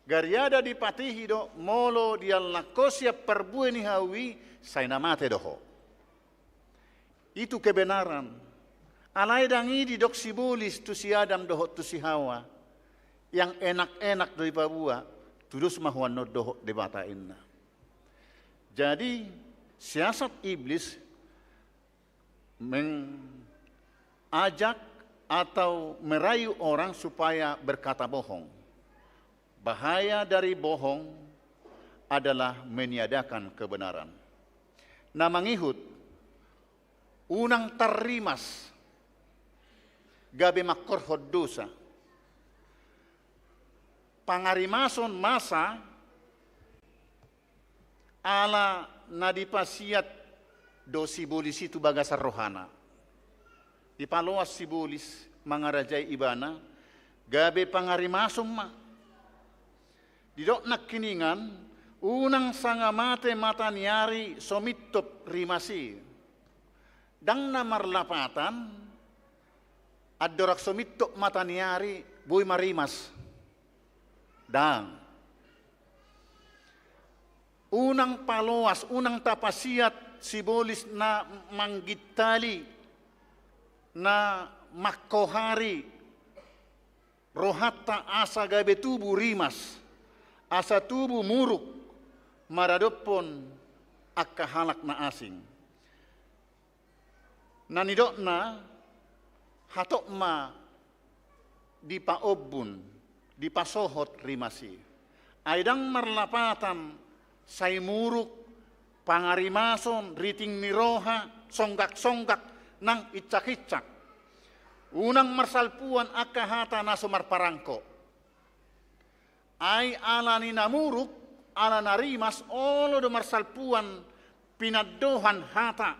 Gariada dipatihi do, molo diallang ho sian parbue ni hau i, sai na mate do ho. Itu kebenaran. Alai ndang i didok sibolis tu si Adam dohot tu si Hawa. Yang enak-enak do dipaboa, tudos ma ho annon dohot Debata, inna. Jadi, siasat iblis mengajak atau merayu orang supaya berkata bohong. Bahaya dari bohong adalah meniadakan kebenaran. Na mangihut, unang tarrimas gabe mangkorhon dosa. Pangarimason masa ala na dipasiat do sibolis i tu bagasan rohana. Dipaloas sibolis mangarajai ibana, gabe pangarimason ma. Didok nangkiningan, unang sanga mate mata ni ari so mintop rimas i. Ndang na marlapatan, andorang so mintop mata ni ari, boi ma rimas. Ndang. Unang paloas, unang tapasiat sibolis na manggintali, na mangkohari rohanta asa gabe tubu rimas, asa tubu muruk maradophon angka halak na asing. Na nidokna, hatop ma dipaombun, dipasohot rimas i. Ai ndang marlapatan sai muruk, pangarimason, riting ni roha, songgak-songgak, nang incak-incak. Unang marsalpuan angka hata na so marparangko. Ai ala ni na muruk, ala na rimas, olo do marsalpuan pinandohan hata.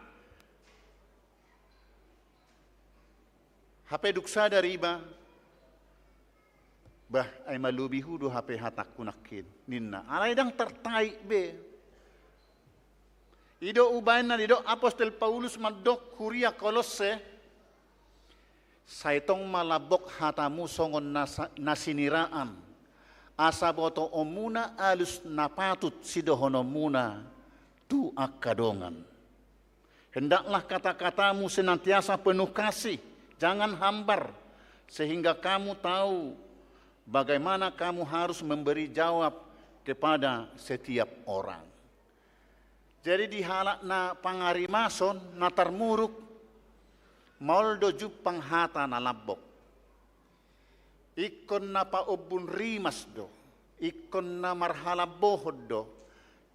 Hape dung sada riba, bah, ai malobi hu do hape hatangku nangkin, ninna. Alai ndang tartaik be. I do umbahen na didok apostel Paulus mandok huria Kolosse, sai tong ma lambok hatamu songon na sa-, na siniraan, asa botoonmuna alus na patut sidohononmuna tu angka dongan. Hendaklah kata-katamu senantiasa penuh kasih, jangan hambar, sehingga kamu tahu Bagaimana kamu harus memberi jawab kepada setiap orang. Jadi di halak na pangarimason, na tarmuruk, maol do jumpang hata na lambok. Ingkon na paombun rimas do, ingkon na marhalambohon do,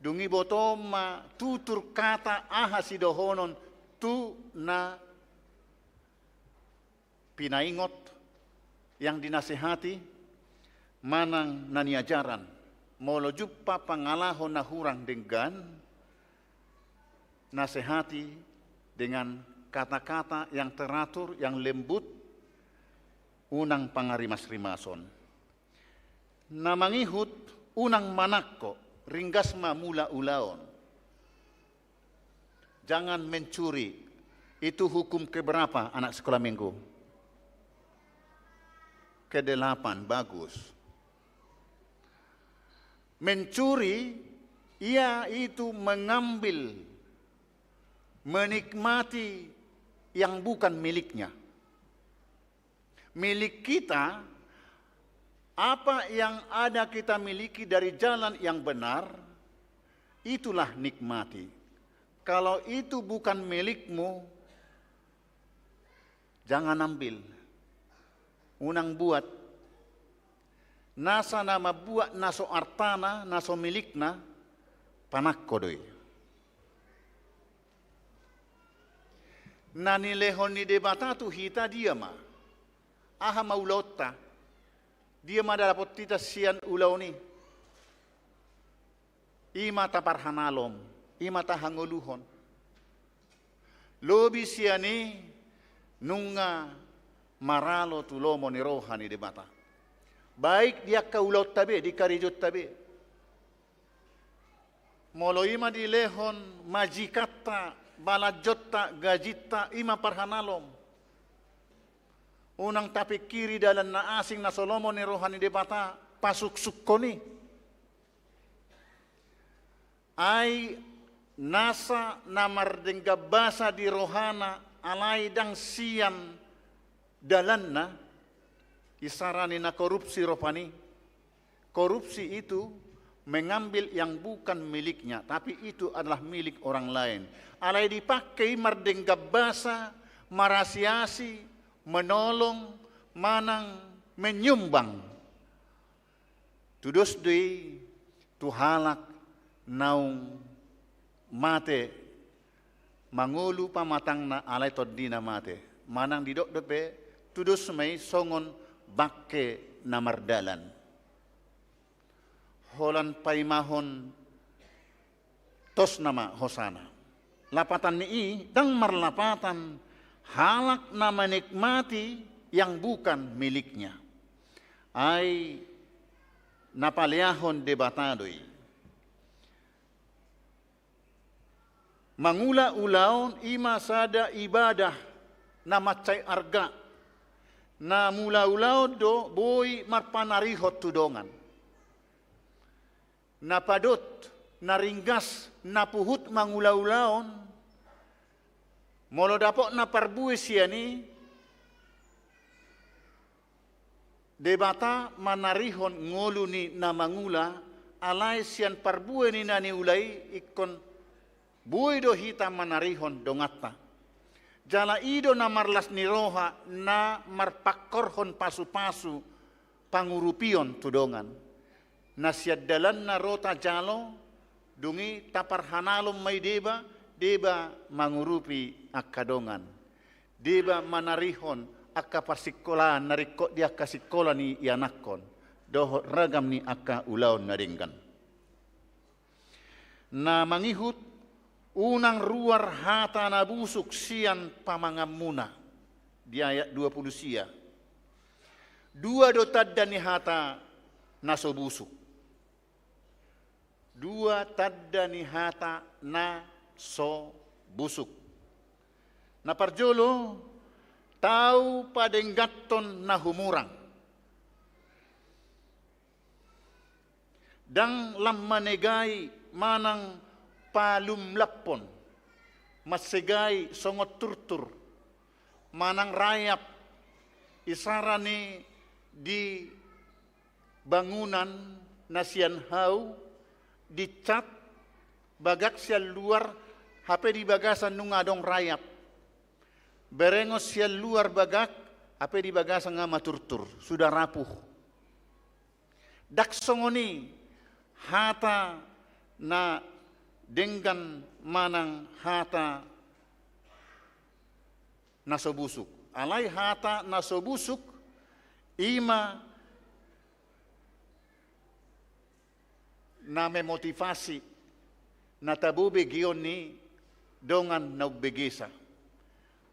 dung i botoon ma tutur kata aha sidohonon tu na pinaingot, yang dinasehati, manang na niajaran. Molo jumpa pangalaho na hurang denggan, nasehati dengan kata-kata yang teratur, yang lembut, unang pangarimas-rimason. Na mangihut, unang manangko, ringgas ma mula ulaon. Jangan mencuri. Itu hukum keberapa, anak sekolah minggu? Kedelapan, bagus. Mencuri, ia itu mengambil, menikmati yang bukan miliknya. Milik kita, apa yang ada kita miliki dari jalan yang benar, itulah nikmati. Kalau itu bukan milikmu, jangan ambil. Unang buat. Nasa na mambuat na so artana, na so milikna, panangko do i. Na nilehon ni Debata tu hita dia ma? Aha ma ulaonta? Dia ma dapot hita sian ulaon i? I ma taparhanalom, i ma tahangoluhon. Lobi sian i nunga maralo tu lomo ni roha ni Debata. Baik di angka ulaonta be, di karejonta be. Molo i ma dilehon majikanta, balanjonta, gajinta, i ma parhanalom. Unang tapingkiri dalan na asing na so lomo ni roha ni Debata pasuksukkon i. Ai nasa na mardenggan basa di rohana alai ndang sian dalanna, isarana na korupsi rupani. Korupsi itu mengambil yang bukan miliknya, tapi itu adalah milik orang lain. Alai dipake i mardenggan basa, marasiasi, menolong, manang menyumbang. Tudos do i tu halak naung mate, mangolu pamatangna alai tondina mate. Manang didok dope, tudos ma i songon bangke na mardalan. Holan paimahon tosna ma hosana. Lapatan ni i ndang marlapatan halak na menikmati yang bukan miliknya. Ai na paleahon Debata do i. Mangula ulaon i ma sada ibadah na mansai arga. Na mula ulaon do boi marpanarihon tu dongan. Na padot, na ringgas, na puhut mangula ulaon, molo dapotna parbue sian i, Debata manarihon ngolu ni na mangula, alai sian parbue ni na niula i ingkon boi do hita manarihon donganta. Jala i do na marlas ni roha na marpangkorhon pasupasu pangurupion tu dongan. Na sian dalanna ro tajalo, dung i taparhanalom ma i deba, deba mangurupi angka dongan. Deba manarihon angka parsingkolaan na ringkot di angka singkola ni ianakhon, dohot ragam ni angka ulaon na denggan. Na mangihut, unang ruar hata na busuk sian pamanganmuna. Di ayat dua puluh sia. Dua do tanda ni hata na so busuk. Dua tanda ni hata na so busuk. Na parjolo, tau padengganhon na humurang. Ndang lam manegai manang palumlaphon, mansegai songon turtur, manang rayap, isarana di Bangunan na sian hau dicat bagak sian luar, hape di bagasan nunga adong rayap. Berengon sian luar bagak, hape di bagasan nga maturtur, sudah rapuh. Ndang songon i hata na denggan manang hata na so busuk. Alai hata na so busuk, i ma na memotivasi, na tabo begeon ni dongan na umbegesa.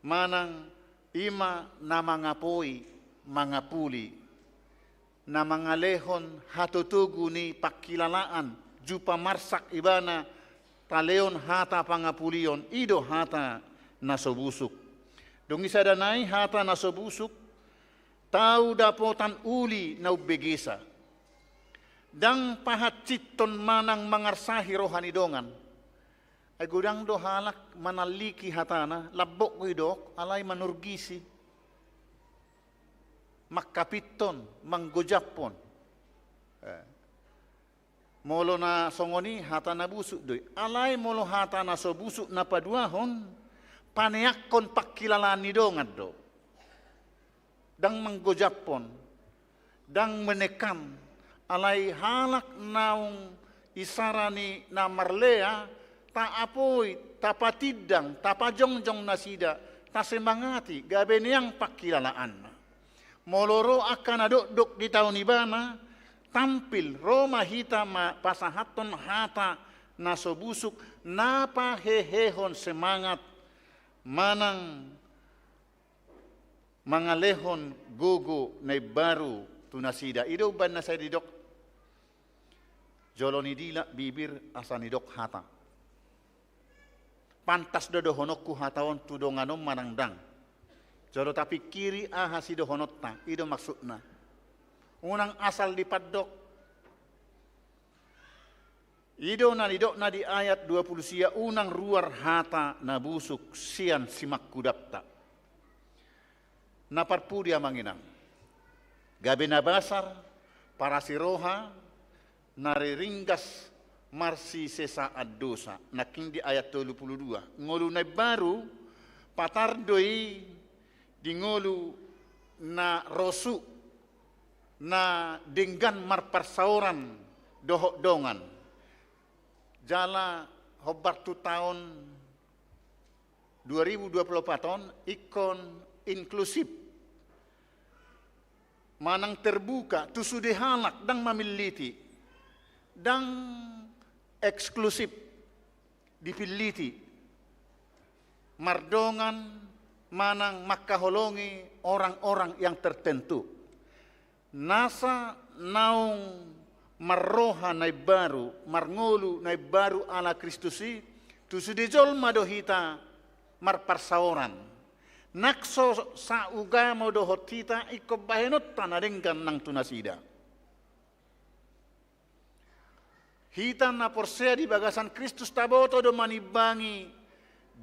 Manang i ma na mangapoi, mangapuli, na mangalehon hatotogu ni pangkilalaan, jumpa marsak ibana talehon hata pangapulion, i do hata na so busuk. Dung i sada nai hata na so busuk, tau dapotan uli na umbegesa. Ndang pahansiton manang mangarsahi roha ni dongan. Ai godang do halak manalliki hatana, lambok do didok, alai manurgisi. Mangkapithon, manggojaphon. Eh. Molo na songon i hata na busuk do i. Alai molo hata na so busuk na paduahon, paneakkon pangkilalaan ni dongan do. Ndang manggojaphon, ndang menekan, alai halak naung isara ni na marlea, taapoi, tapatindang, tapajongjong nasida, tasemangati, gabe neang pangkilalaanna. Molo ro angka na dokdok ditaon ibana, tampil, ro ma hita ma pasahathon hata na so busuk, na pahehehon semangat, manang mangalehon gogo na imbaru tu nasida. I do umbahen na sai didok, jolo nidila bibir asa nidok hata. Pantas do dohononku hata on tu dongan on manang ndang? Jolo tapingkiri aha sidohononta, i do maksudna. Unang asal dipandok. I do na nidokna di ayat dua pulu sia, unang ruar hata na busuk sian simangkudapta. Na parpudi amang inang, gabe na basar, parasi roha, na riringgas marsisesaan dosa. Nangkin di ayat tolu pulu dua. Ngolu na imbaru, patar do i di ngolu na rosu, na denggan marparsaoran dohot dongan. Jala hombar tu taon dua ribu dua pulu opat on ingkon inklusif manang terbuka tu sude halak, ndang mamilliti, ndang eksklusif dipilliti, mardongan manang mangkaholongi orang-orang yang tertentu. Nasa naung marroha na imbaru, marngolu na imbaru ala Kristus i, tu sude jolma do hita marparsaoran. Nang so saugamo dohot hita ingkon bahenonta na denggan nang tu nasida. Hita na porsea di bagasan Kristus taboto do manimbangi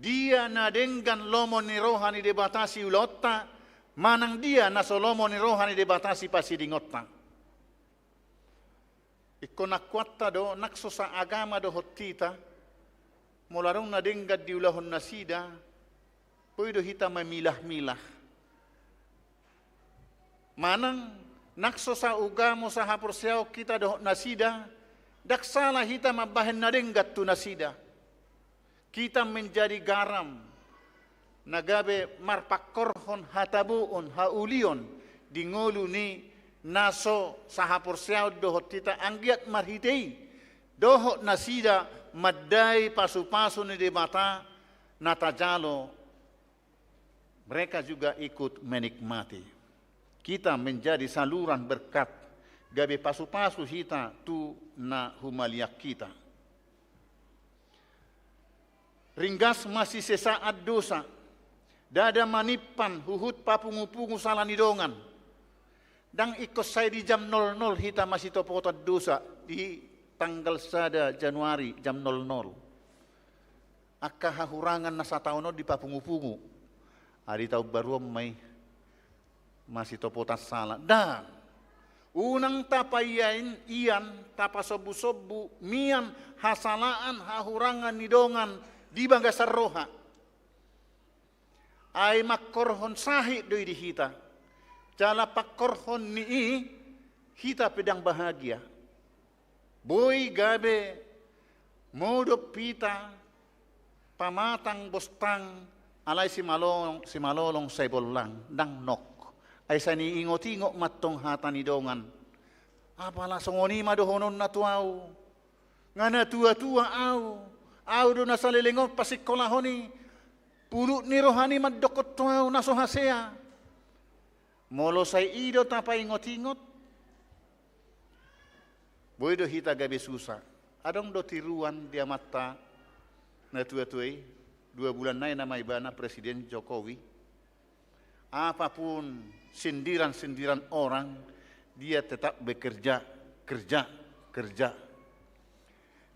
dia na denggan lomo ni roha ni Debata siulaonta, manang dia na so lomo ni roha ni Debata sipasidingonta. Ingkon angkuanta do, nang so saagama dohot hita, molo adong na denggan diulahon nasida, boi do hita mamilah-milah. Manang, nang so saugamo sahaporseaon hita dohot nasida, ndang sala hita mambahen na denggan tu nasida. Kita menjadi garam, na gabe marpangkorhon hataboon, haulion, di ngolu ni na so sahaporseaon dohot hita, anggiat marhite i, dohot nasida mandai pasupasu ni Debata na tajalo, mereka juga ikut menikmati. Kita menjadi saluran berkat, gabe pasupasu hita tu na humaliang hita. Ringgas masisesaan dosa, ndada manimpan huhut papungupungu sala ni dongan. Ndang ingkon sai di jam nol nol hita masitopotan dosa di tanggal sada Januari jam nol nol. Angka hahurangan na sataon on dipapungupungu. Ai di taon baru on ma i masitopotan sala. Ndang. Unang tapaian-ian, tapasombusombu mian hasalaan, hahurangan ni dongan di bagasan roha. Ai mangkorhon sahit do i di hita. Jala pangkorhon ni i hita pe ndang bahagia. Boi gabe modom hita pamatang bostang, alai simalolong, simalolong sai bollang, ndang nok. Ai sai niingotingot ma antong hata ni dongan. Apala songon i ma dohononna tu au. Nga natuatua au. Au do na saleleng on pasingkolahon i. Pulut ni roha ni mandokkon tu au na so hasea. Molo sai i do tapaingotingot, boi do hita gabe susa. Adong do tiruan di amanta natuatua i, dua bulan nai nama ibana Presiden Jokowi. Apapun sindiran-sindiran orang, dia tetap bekerja, kerja, kerja.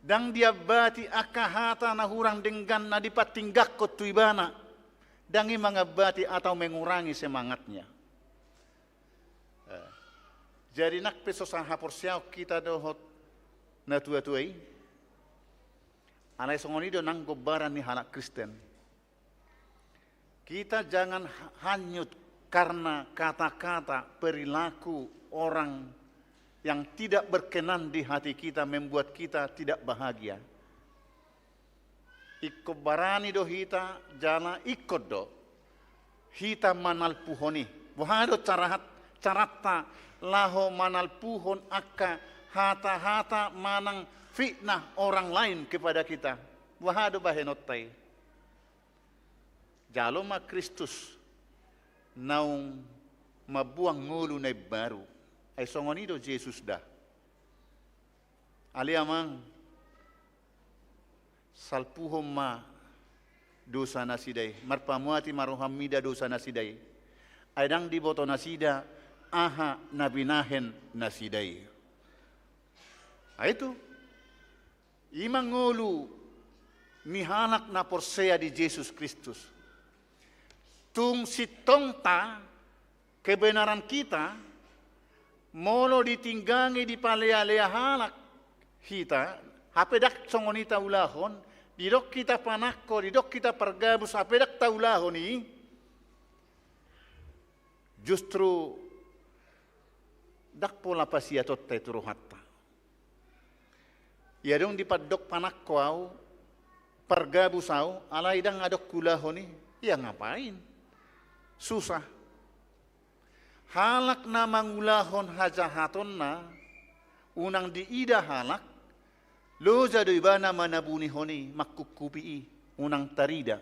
Ndang diambati angka hata na hurang denggan na dipatinggangkon tu ibana. Ndang i mangambati atau mengurangi semangatnya. Eh, jadi nang pe so sahaporseaon hita dohot natuatua i, alai songon i do nang gombaran ni halak Kristen. Kita jangan ha-, hanyut karena kata-kata, perilaku orang yang tidak berkenan di hati kita membuat kita tidak bahagia. Ingkon barani do hita, jala ingkon do hita manalpuhon i. Boha do carahat-, caranta laho manalpuhon angka hata-hata manang fitnah orang lain kepada kita? Boha do bahenonta i? Jalo ma Kristus naung mambuang ngolu na imbaru. Ai songon i do Jesus da. Ale Amang, salpuhon ma dosa nasida i, marpamuati ma roham mida dosa nasida i. Ai ndang diboto nasida aha na binahen nasida i. Ai tu, i ma ngolu ni halak na porsea di Jesus Kristus. Tung sintongta kebenaran kita, molo ditinggangi dipalealea halak hita, hape ndang songon i taulahon, didok hita panangko, didok hita pargabus, hape ndang taulahon i, justru ndang pola pasiatonta i tu rohanta. Ia dung dipandok panangko au, pargabus au, alai ndang adong huulahon i, ia ngapain? Susah. Halak na mangulahon hajahatonna, unang diida halak, loja do ibana manabunihon i, mangkungkupi i, unang tarida.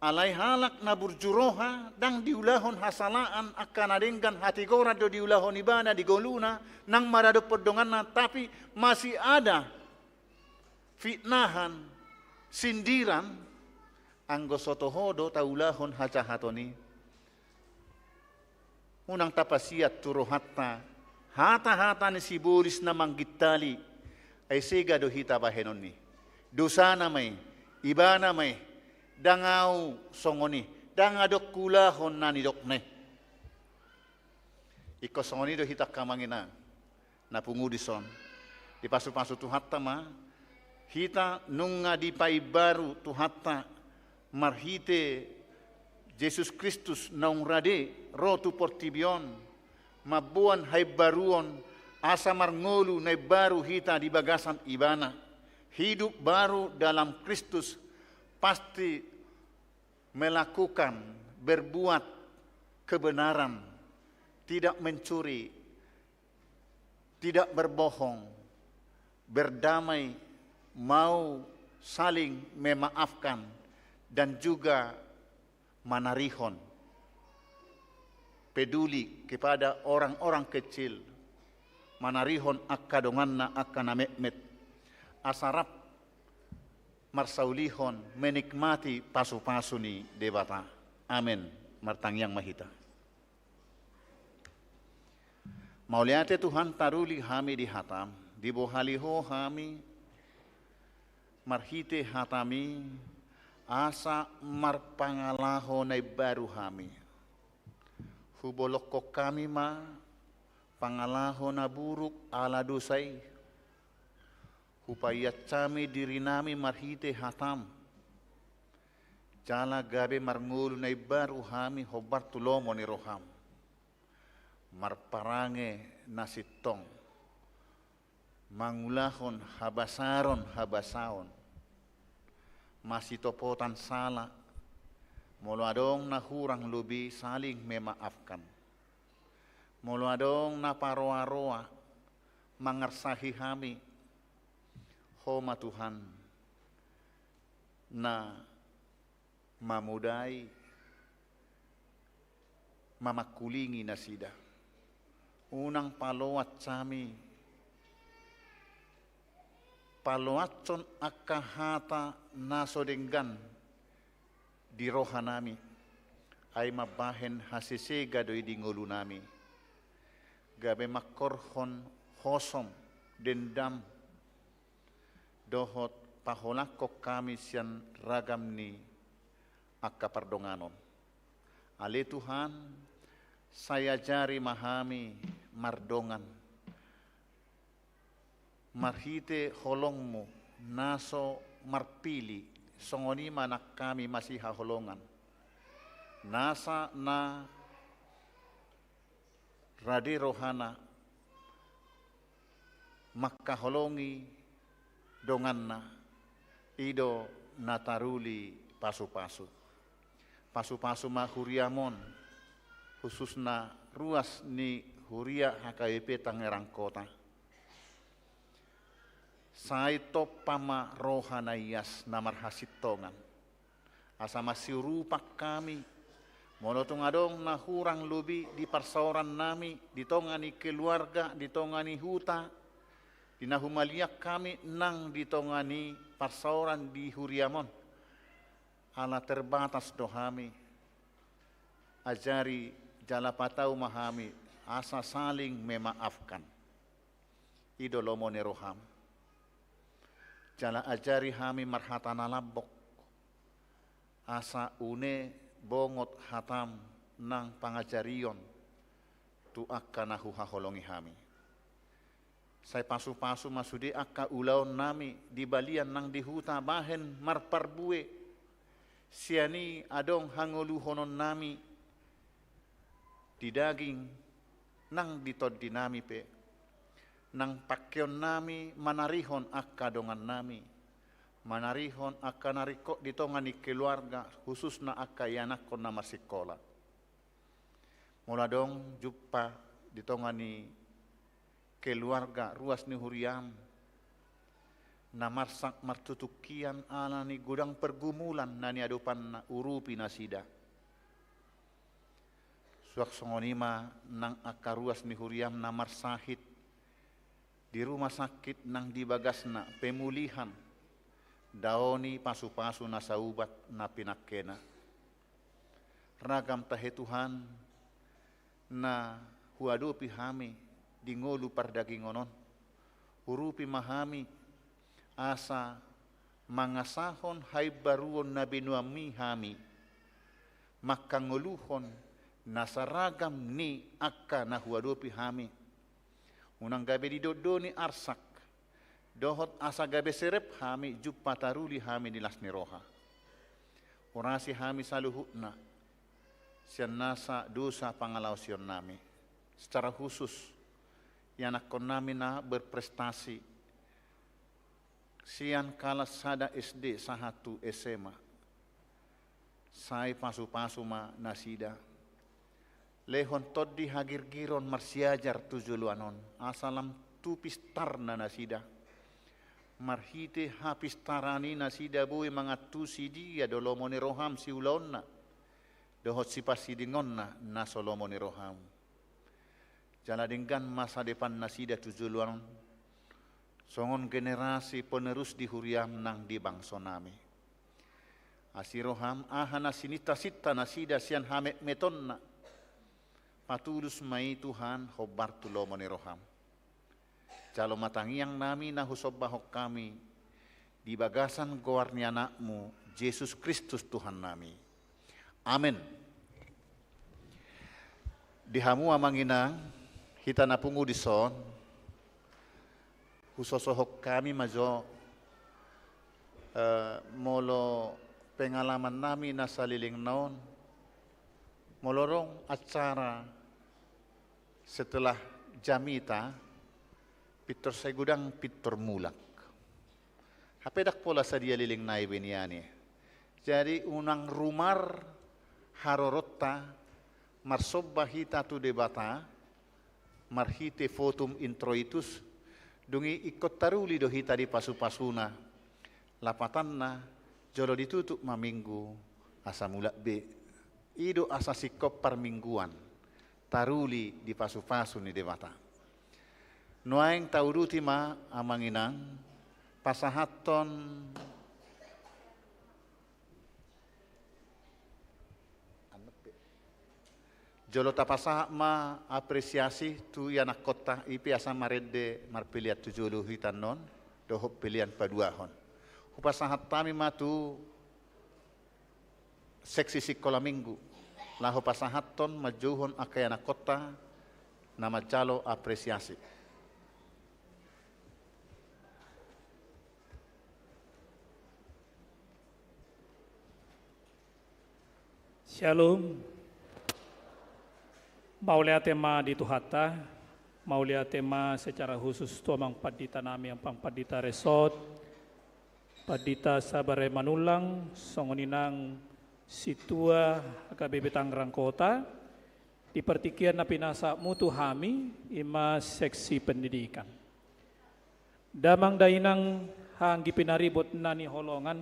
Alai halak na burju roha, ndang diulahon hasalaan, angka na denggan hatigoran do diulahon ibana di ngoluna, nang maradophon donganna, tapi masih ada fitnahan, sindiran, anggo so toho do taulahon hajahaton i. Unang tapasiat tu rohanta hata-hata ni sibolis na manggintali, ai sega do hita bahenon i. Dosana ma i, ibana ma i, ndang au songon i, ndang adong huulahon na nidokna i. Ingkon songon i do hita angka amang inang na pungu dison. Dipasupasu Tuhanta ma hita nunga dipaimbaru Tuhanta marhite Jesus Kristus naung rade ro tu portibi on, mamboan haimbaruon asa marngolu na imbaru hita di bagasan Ibana. Hidup baru dalam Kristus pasti melakukan, berbuat kebenaran, tidak mencuri, tidak berbohong, berdamai, mau saling memaafkan, dan juga manarihon, peduli kepada orang-orang kecil, manarihon angka donganna, angka na metmet, asa rap marsaulihon, menikmati pasupasu ni Debata. Amen. Martangiang ma hita. Mauliate Tuhan, taruli hami di hatam, dibohali Ho hami marhite hatami, asa marpangalaho na imbaru hami. Hubolongkon hami ma pangalaho na buruk ala dosa i. Hupaias hami dirinami marhite hataM. Jala gabe marngolu na imbaru hami hombar tu lomo ni rohaM. Marparange na sintong. Mangulahon habasaron-habasaon. Masitopotan sala. Molo adong na hurang lobi saling memaafkan. Molo adong na paroa-roa mangarsahi hami. Ho ma Tuhan na mamodai, mamangkulingi nasida. Unang paloat hami, paloathon angka hata na so denggan di rohanami, ai mambahen hasesega do i di ngolunami. Gabe mangkorhon hosom, dendam, dohot paholangkon hami sian ragam ni angka pardonganon. Ale Tuhan, sai ajari ma hami mardongan marhite holongMu na so marpili, songon i ma nang hami masihaholongan. Nasa na rade rohana mangkaholongi donganna, i do na taruli pasu-pasu. Pasu-pasu ma huriaM on, khususna ruas ni huria H K B P Tangerang Kota. Sai tompa ma roha na ias na marhasintongan. Asa masiurupan hami, molo tung adong na hurang lobi di parsaorannami, di tonga ni keluarga, di tonga ni huta, di na humaliang hami nang di tonga ni parsaoran di huriaM on. Ala terbatas do hami, ajari jala patau ma hami, asa saling memaafkan. I do lomo ni rohaM. Jala ajari hami marhata na lambok, asa une bongot hataM nang pangajarion tu angka na huhaholongi hami. Sai pasu-pasu ma sude angka ulaonnami di balian nang di huta bahen marparbue, sian i adong hangoluhononnami di daging nang di tondinami pe, nang pangkeonnami manarihon angka dongannami, manarihon angka na ringkot di tonga ni keluarga, khususna angka ianakhon na marsikola. Molo adong jumpa di tonga ni keluarga ruas ni huriaM na marsak martutuk hian ala ni godang pergumulan na niadopanna, urupi nasida. Suang songon i ma nang angka ruas ni huriaM na marsahit di rumah sakit nang di bagasna pemulihan, daoni pasu-pasu na saubat na pinangkena. Ragam tahe Tuhan na huadopi hami di ngolu pardagingon on. Urupi ma hami asa mangasahon haimbaruon na binoanMi hami, mangkangoluhon nasa ragam ni angka na huadopi hami. Unang gabe didondoni arsak, dohot asa gabe serep hami jumpa taruli hami di las ni roha. Urasi hami saluhutna sian nasa dosa pangalaosionnami. Secara khusus ianakhonnami na berprestasi sian kalas sada S D sahat tu S M A. Sai pasu-pasu ma nasida. Lehon tondi hagirgiron marsiajar tu joloan on, asa lam tu pistarna nasida. Marhite hapistaran i nasida boi mangantusi dia do lomo ni roham siulaonna dohot siparsidingonna na so lomo ni roham. Jala denggan masa depan nasida tu joloan on songon generasi penerus di huriam nang di bangsonami. Asi roham aha na sinintasinta nasida sian hametmetonna, patulus ma i Tuhan hombar tu lomo ni roham. Jalo ma tangiangnami na husombahon hami di bagasan goar ni Anakmu Jesus Kristus Tuhannami. Amen. Di hamu amang inang, hita na pungu dison, husosohon hami ma jo, eh, molo pengalaman nami na saleleng na on, molo adong acara setelah jamita, pintor sai godang pintor mulak. Hape ndang pola sadia leleng nai be nian i. Jadi unang rumar haroronta, marsomba hita tu Debata, marhite votum introitus, dung i ingkon taruli do hita di pasupasuna. Lapatanna, jolo ditutup ma Minggu, asa mulak be. I do asa singkop parmingguan, taruli di pasupasu ni Debata. Nuaeng tauduti ma amang inang, pasahathon. Jolo tapasahat ma apresiasi tu ianakkonta, i pe asa marende marpelean tu jolo hita annon, dohot pelean paduahon. Hupasahat hami ma tu seksi sikola Minggu, laho pasahathon manjouhon angka ianakkonta na manjalo apresiasi. Syalom. Mauliate ma di Tuhanta, mauliate ma secara khusus tu amang pandita nami, amang pandita Resot, pandita Sabar Manullang, songon i nang sintua H K B P Tangerang Kota, di partingkian na pinasahatmu tu hami, i ma seksi pendidikan. Damang dainang, haha anggi pinaribot na hinaholongan,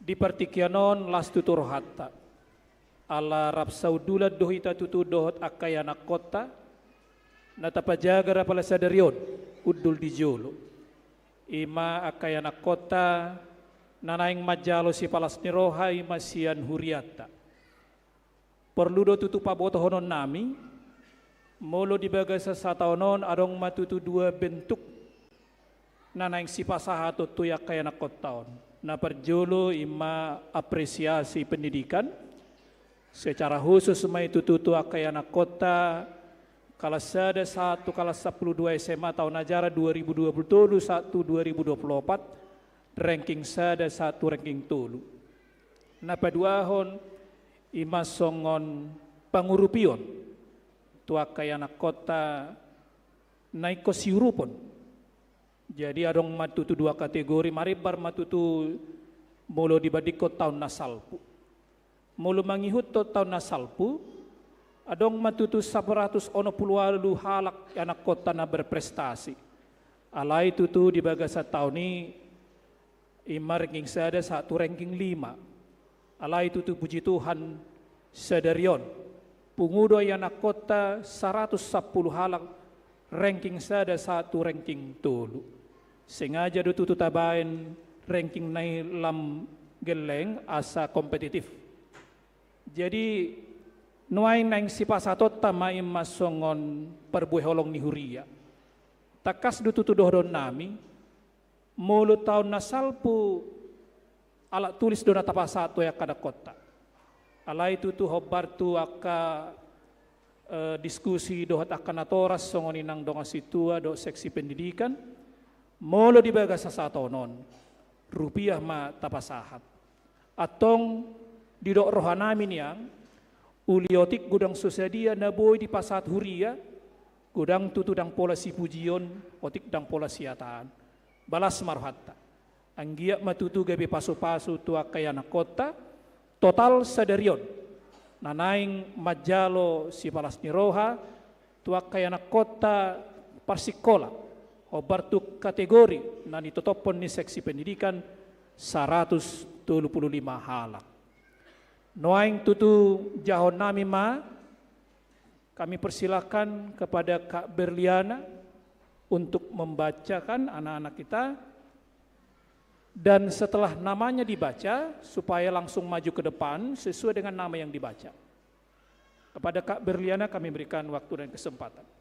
di partingkian on las tutu rohanta. Ala rap saundulan do hita tutu dohot angka ianakkonta, na tapajagar apala sadari on, undul di jolo. I ma angka ianakkonta, na naeng manjalo sipalas ni roha i ma sian hurianta. Porlu do tutu pabotohonon nami, molo di bagasan sataon on adong ma tutu dua bentuk na naeng sipasahaton tu angka ianakkonta on. Na parjolo i ma apresiasi pendidikan, secara khusus ma i tutu tu angka ianakkonta, kalas sada sahat tu kalas sampulu dua S M A taon ajaran dua ribu dua pulu tolu sahat tu dua ribu dua pulu opat, ranking sada sahat tu ranking tolu. Na paduahon, i ma songon pangurupion tu angka ianakkonta na ingkon siurupon. Jadi adong ma tutu dua kategori, marimbar ma tutu molo dibandingkon taon na salpu. Molo mangihuthon taon na salpu, adong ma tutu saratus onom pulu ualu halak ianakkonta na berprestasi. Alai tutu di bagasan taon i, i ma ranking sada sahat tu ranking lima. Alai tutu puji Tuhan, sadari on, pungu do ianakkonta saratus sampulu halak, ranking sada sahat tu ranking tolu. Sengaja do tutu tabaen ranking na i lam gelleng asa kompetitif. Jadi, nuaeng naeng sipasahatonta ma i ma songon parbue holong ni huria. Tangkas do tutu dohonon nami, molo taon na salpu alat tulis do na tapasahat tu angka ianakkonta. Alai tutu hombar tu angka, eh, diskusi dohot angka natoras songon i nang dongan sintua dohot seksi pendidikan, molo di bagasan sataon on, rupiah ma tapasahat. Antong didok roha nami nian, uli otik godang so sadia na boi dipasahat huria, godang tutu ndang pola sipujion, otik ndang pola siataan. Balas ma rohanta. Anggiat ma tutu gabe pasupasu tu angka ianakkonta, total sadari on na naeng manjalo sipalas ni roha, tu angka ianakkonta parsikola, hombar tu kategori na nitotophon ni seksi pendidikan, saratus tolu pulu lima halak. Nuaeng tutu jahahon nami ma, kami persilakan kepada Kak Berliana untuk membacakan anak-anak kita, dan setelah namanya dibaca, supaya langsung maju ke depan sesuai dengan nama yang dibaca. Kepada Kak Berliana kami berikan waktu dan kesempatan.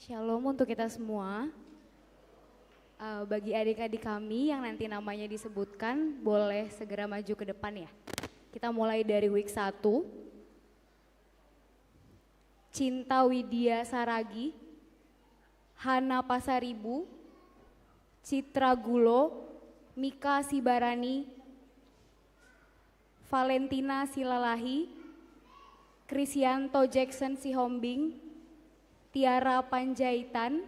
Shalom untuk kita semua. Eh, bagi adik-adik kami yang nanti namanya disebutkan, boleh segera maju ke depan ya. Kita mulai dari week satu. Cinta Widya Saragi, Hana Pasaribu, Citra Gulo, Mika Sibarani, Valentina Silalahi, Krisianto Jackson Sihombing, Tiara Panjaitan,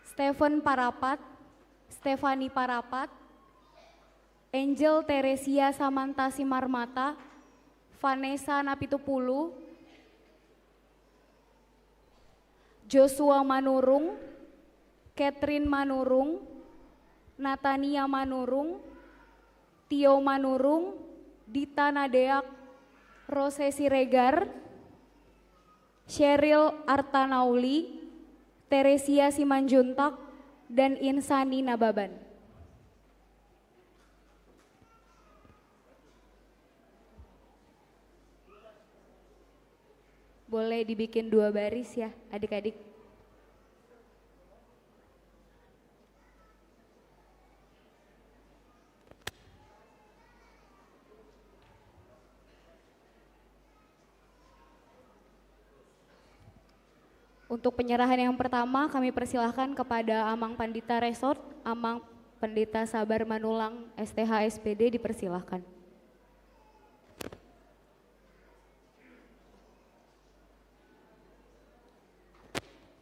Stephen Parapat, Stephanie Parapat, Angel Teresia Samantha Simarmata, Vanessa Napitupulu, Joshua Manurung, Catherine Manurung, Natania Manurung, Tio Manurung, Dita Nadeak, Rose Siregar, Cheryl Artanauli, Teresia Simanjuntak, dan Insani Nababan. Boleh dibikin dua baris ya, adik-adik. Untuk penyerahan yang pertama, kami persilahkan kepada Amang Pandita Resort, Amang Pendeta Sabar Manulang, S T H, S P D, dipersilahkan.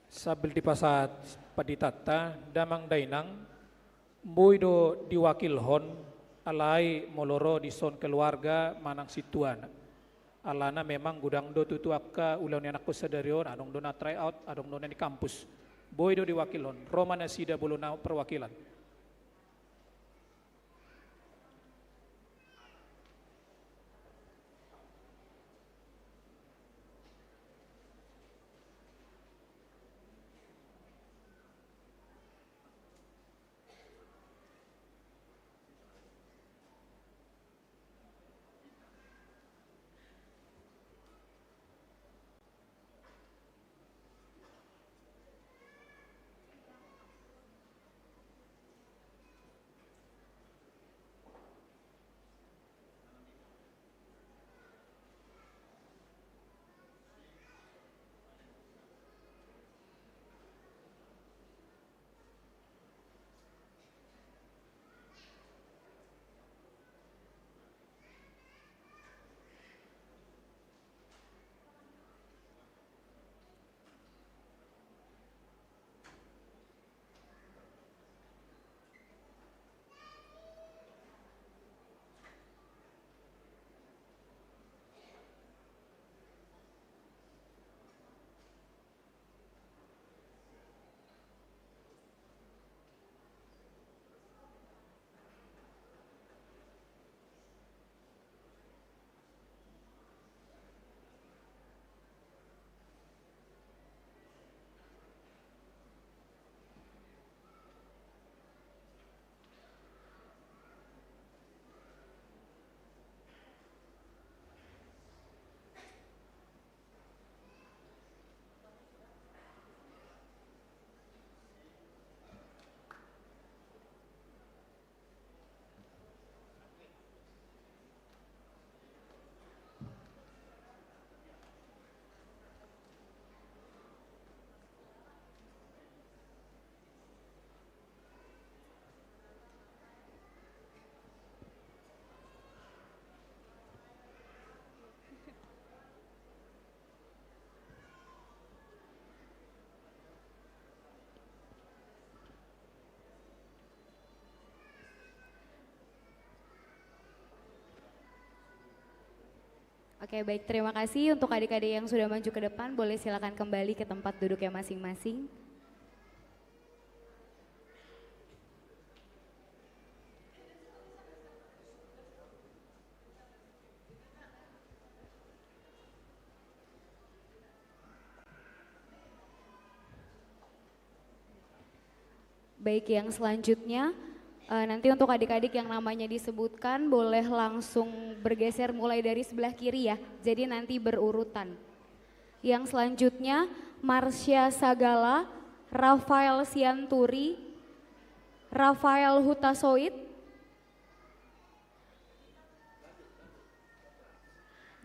Sambil dipasahat panditanta, damang dainang, boi do diwakilhon, alai molo ro dison keluarga manang sintuana. Alana memang godang do tutu angka ulaon ni anakkon sadari on, adong do na try out, adong do na di kampus. Boi do diwakilhon, ro ma nasida bolona perwakilan. Oke, baik, terima kasih untuk adik-adik yang sudah maju ke depan. Boleh silakan kembali ke tempat duduknya masing-masing. Baik, yang selanjutnya, eh, nanti untuk adik-adik yang namanya disebutkan, boleh langsung bergeser mulai dari sebelah kiri ya. Jadi nanti berurutan. Yang selanjutnya, Marsha Sagala, Rafael Sianturi, Rafael Hutasoit,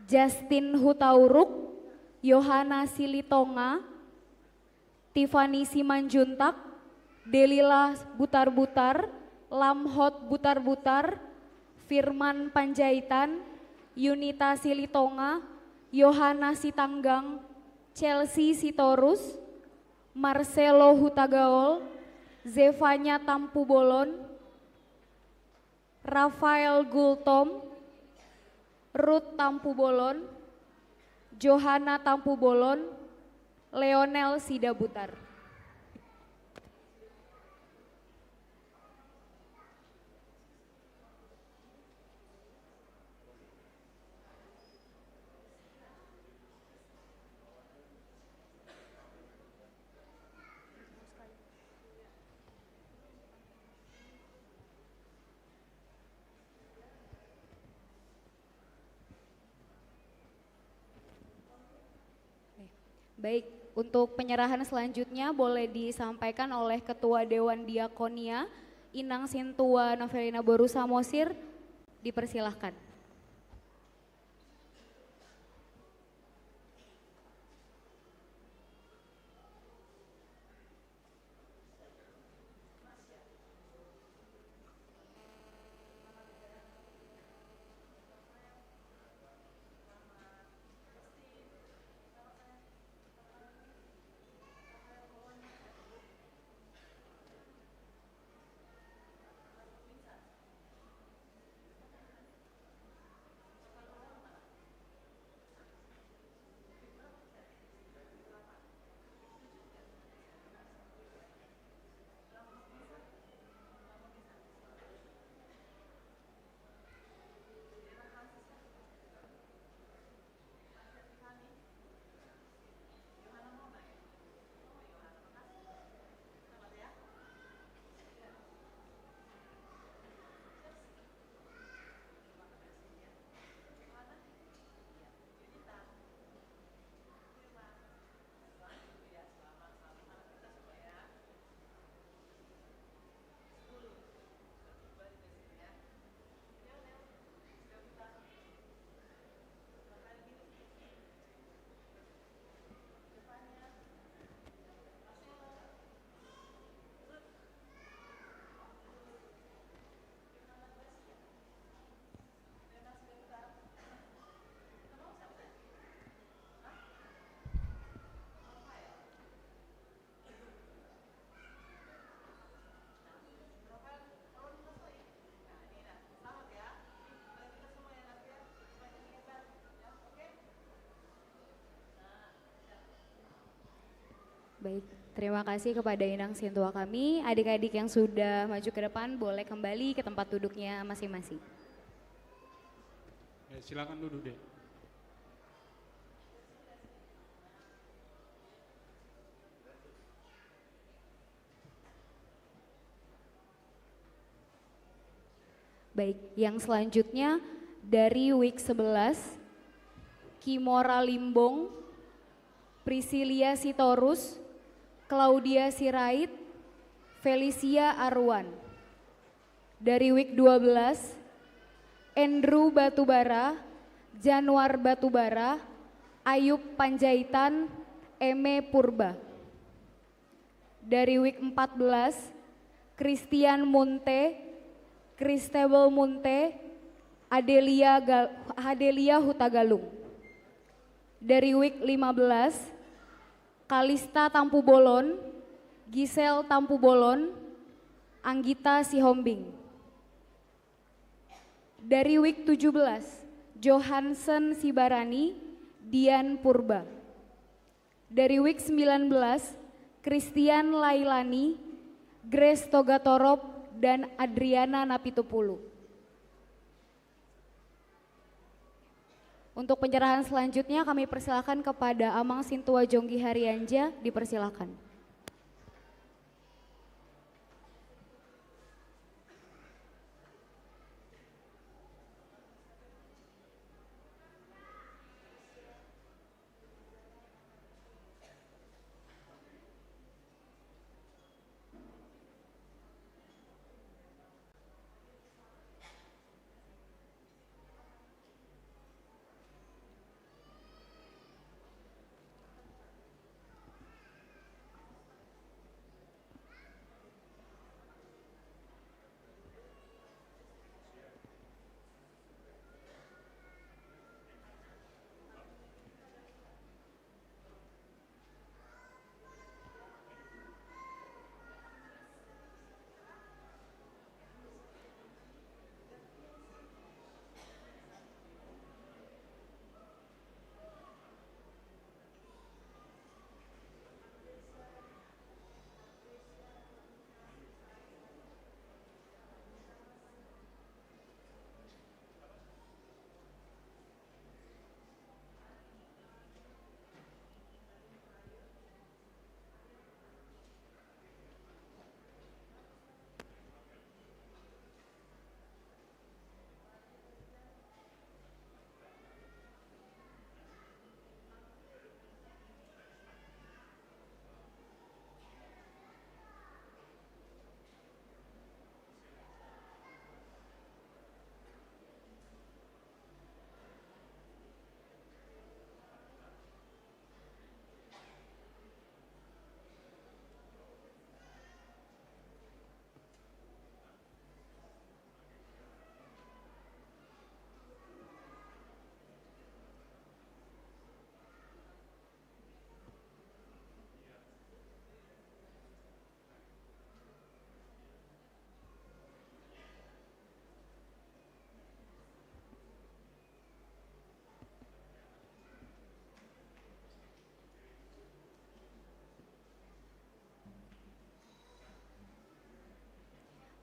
Justin Hutauruk, Yohana Silitonga, Tiffany Simanjuntak, Delila Butarbutar, Lamhot Butarbutar, Firman Panjaitan, Yunita Silitonga, Yohana Sitanggang, Chelsea Sitorus, Marcelo Hutagaol, Zefanya Tampubolon, Rafael Gultom, Ruth Tampubolon, Johana Tampubolon, Leonel Sidabutar. Baik, untuk penyerahan selanjutnya boleh disampaikan oleh Ketua Dewan Diakonia, Inang Sintua Novelina Boru Samosir, dipersilahkan. Baik, terima kasih kepada Inang Sintua kami. Adik-adik yang sudah maju ke depan boleh kembali ke tempat duduknya masing-masing. Ya, silakan duduk, Dek. Baik, yang selanjutnya dari week sebelas, Kimora Limbong, Priscilia Sitorus, Claudia Sirait, Felicia Arwan. Dari week dua belas, Andrew Batubara, Januar Batubara, Ayub Panjaitan, Eme Purba. Dari week empat belas, Christian Munte, Christabel Munte, Adelia Gal-, Adelia Hutagalung. Dari week lima belas, Kalista Tampubolon, Gisel Tampubolon, Anggita Sihombing. Dari week tujuh belas, Johansen Sibarani, Dian Purba. Dari week sembilan belas, Christian Lailani, Grace Togatorop, dan Adriana Napitupulu. Untuk penyerahan selanjutnya kami persilakan kepada Amang Sintua Jonggi Harianja, dipersilakan.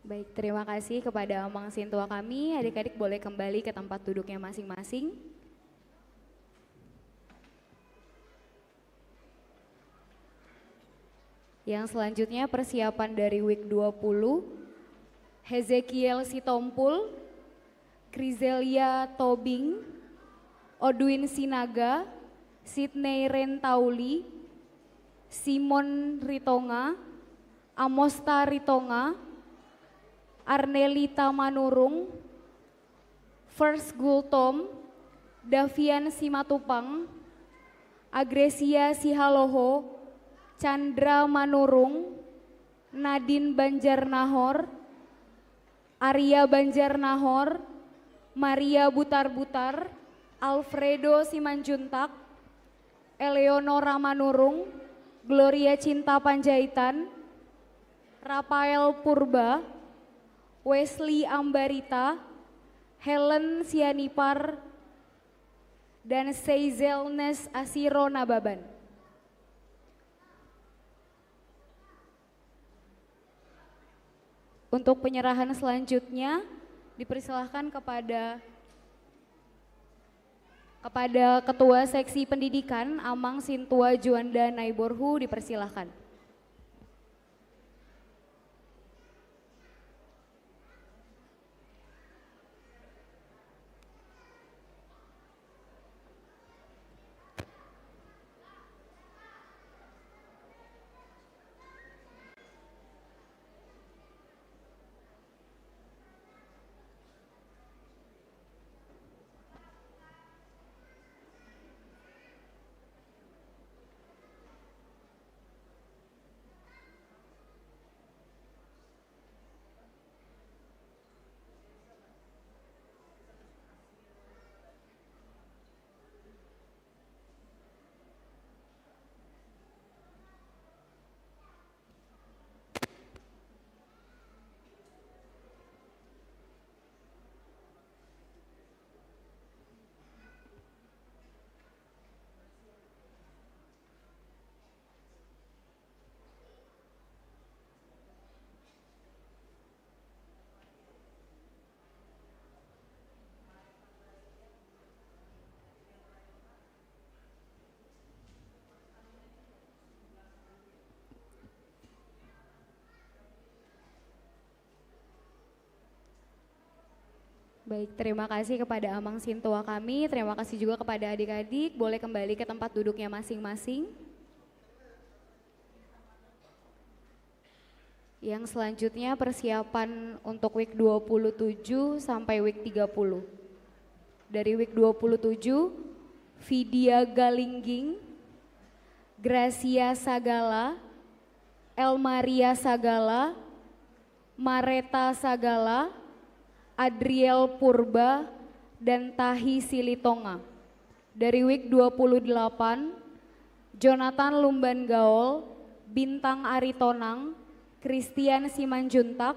Baik, terima kasih kepada Amang Sintua kami. Adik-adik boleh kembali ke tempat duduknya masing-masing. Yang selanjutnya persiapan dari week dua puluh, Hezekiel Sitompul, Krizelia Tobing, Odwin Sinaga, Sidney Rentauli, Simon Ritonga, Amosta Ritonga, Arnelita Manurung, First Gultom, Davian Simatupang, Agresia Sihaloho, Chandra Manurung, Nadine Banjarnahor, Arya Banjarnahor, Maria Butarbutar, Alfredo Simanjuntak, Eleonora Manurung, Gloria Cinta Panjaitan, Rafael Purba, Wesley Ambarita, Helen Sianipar, dan Seizelnes Asiro Nababan. Untuk penyerahan selanjutnya, dipersilahkan kepada kepada Ketua Seksi Pendidikan, Amang Sintua Juanda Naiborhu, dipersilahkan. Baik, terima kasih kepada Amang Sintua kami, terima kasih juga kepada adik-adik. Boleh kembali ke tempat duduknya masing-masing. Yang selanjutnya persiapan untuk week dua puluh tujuh sampai week tiga puluh. Dari week dua puluh tujuh, Vidya Galingging, Gracia Sagala, Elmaria Sagala, Mareta Sagala, Adriel Purba, dan Tahi Silitonga. Dari week dua puluh delapan, Jonathan Lumban Gaol, Bintang Aritonang, Christian Simanjuntak,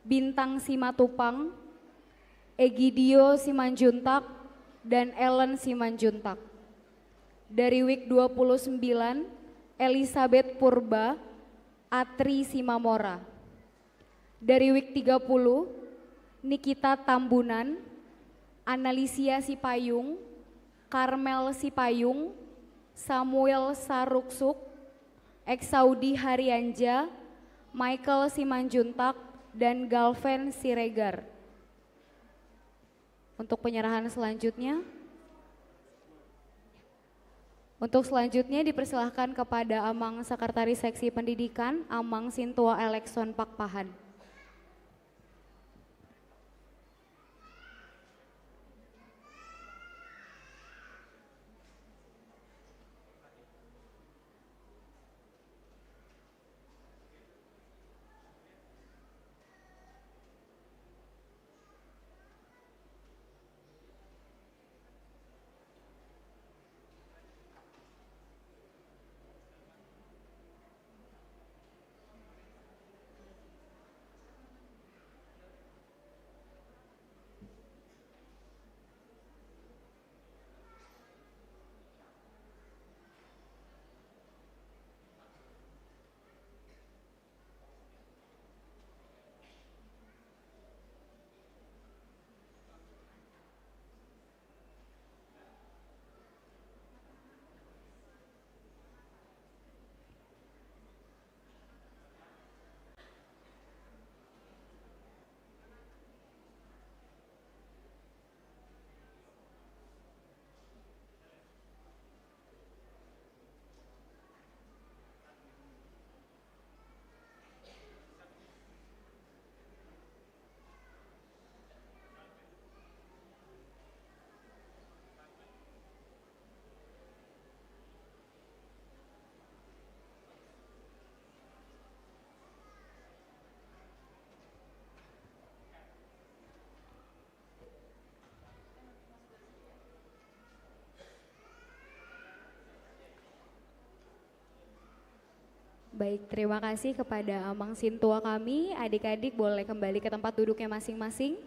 Bintang Simatupang, Egidio Simanjuntak, dan Ellen Simanjuntak. Dari week dua puluh sembilan, Elizabeth Purba, Atri Simamora. Dari week tiga puluh, Nikita Tambunan, Analisia Sipayung, Karmel Sipayung, Samuel Saruksuk, Eksaudi Harianja, Michael Simanjuntak, dan Galven Siregar. Untuk penyerahan selanjutnya, untuk selanjutnya dipersilahkan kepada Amang Sekretaris Seksi Pendidikan, Amang Sintua Elekson Pakpahan. Baik, terima kasih kepada Amang Sintua kami. Adik-adik boleh kembali ke tempat duduknya masing-masing.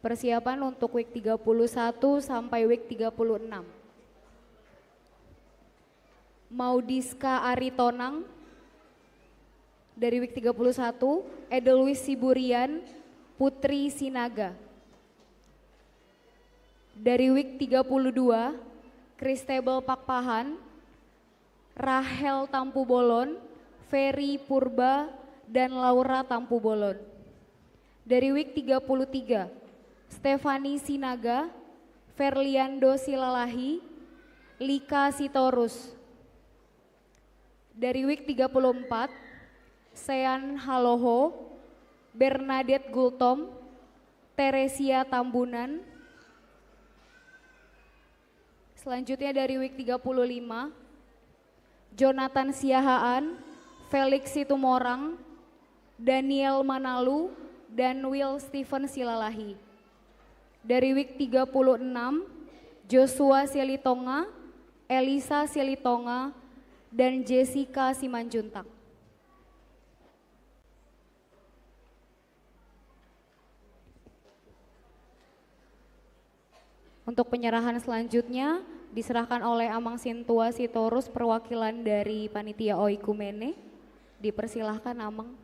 Persiapan untuk week tiga puluh satu sampai week tiga puluh enam. Maudiska Aritonang dari week tiga puluh satu, Edelwis Siburian, Putri Sinaga. Dari week tiga puluh dua, Christabel Pakpahan, Rahel Tampubolon, Ferry Purba, dan Laura Tampubolon. Dari week tiga puluh tiga, Stephanie Sinaga, Ferliando Silalahi, Lika Sitorus. Dari week tiga puluh empat, Sean Haloho, Bernadette Gultom, Teresia Tambunan. Selanjutnya dari week tiga puluh lima, Jonathan Siahaan, Felix Situmorang, Daniel Manalu, dan Will Stephen Silalahi. Dari week tiga puluh enam, Joshua Silitonga, Elisa Silitonga, dan Jessica Simanjuntak. Untuk penyerahan selanjutnya diserahkan oleh Amang Sintua Sitorus, perwakilan dari panitia oikumene. Dipersilahkan, Amang.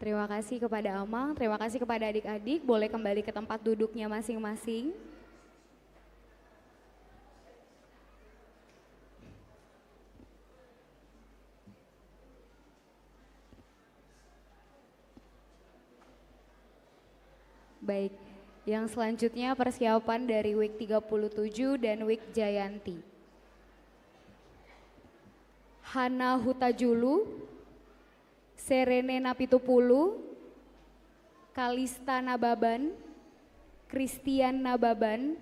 Terima kasih kepada Amang, terima kasih kepada adik-adik. Boleh kembali ke tempat duduknya masing-masing. Baik, yang selanjutnya persiapan dari week tiga puluh tujuh dan week Jayanti. Hana Hutajulu, Serene Napitupulu, Kalista Nababan, Christian Nababan,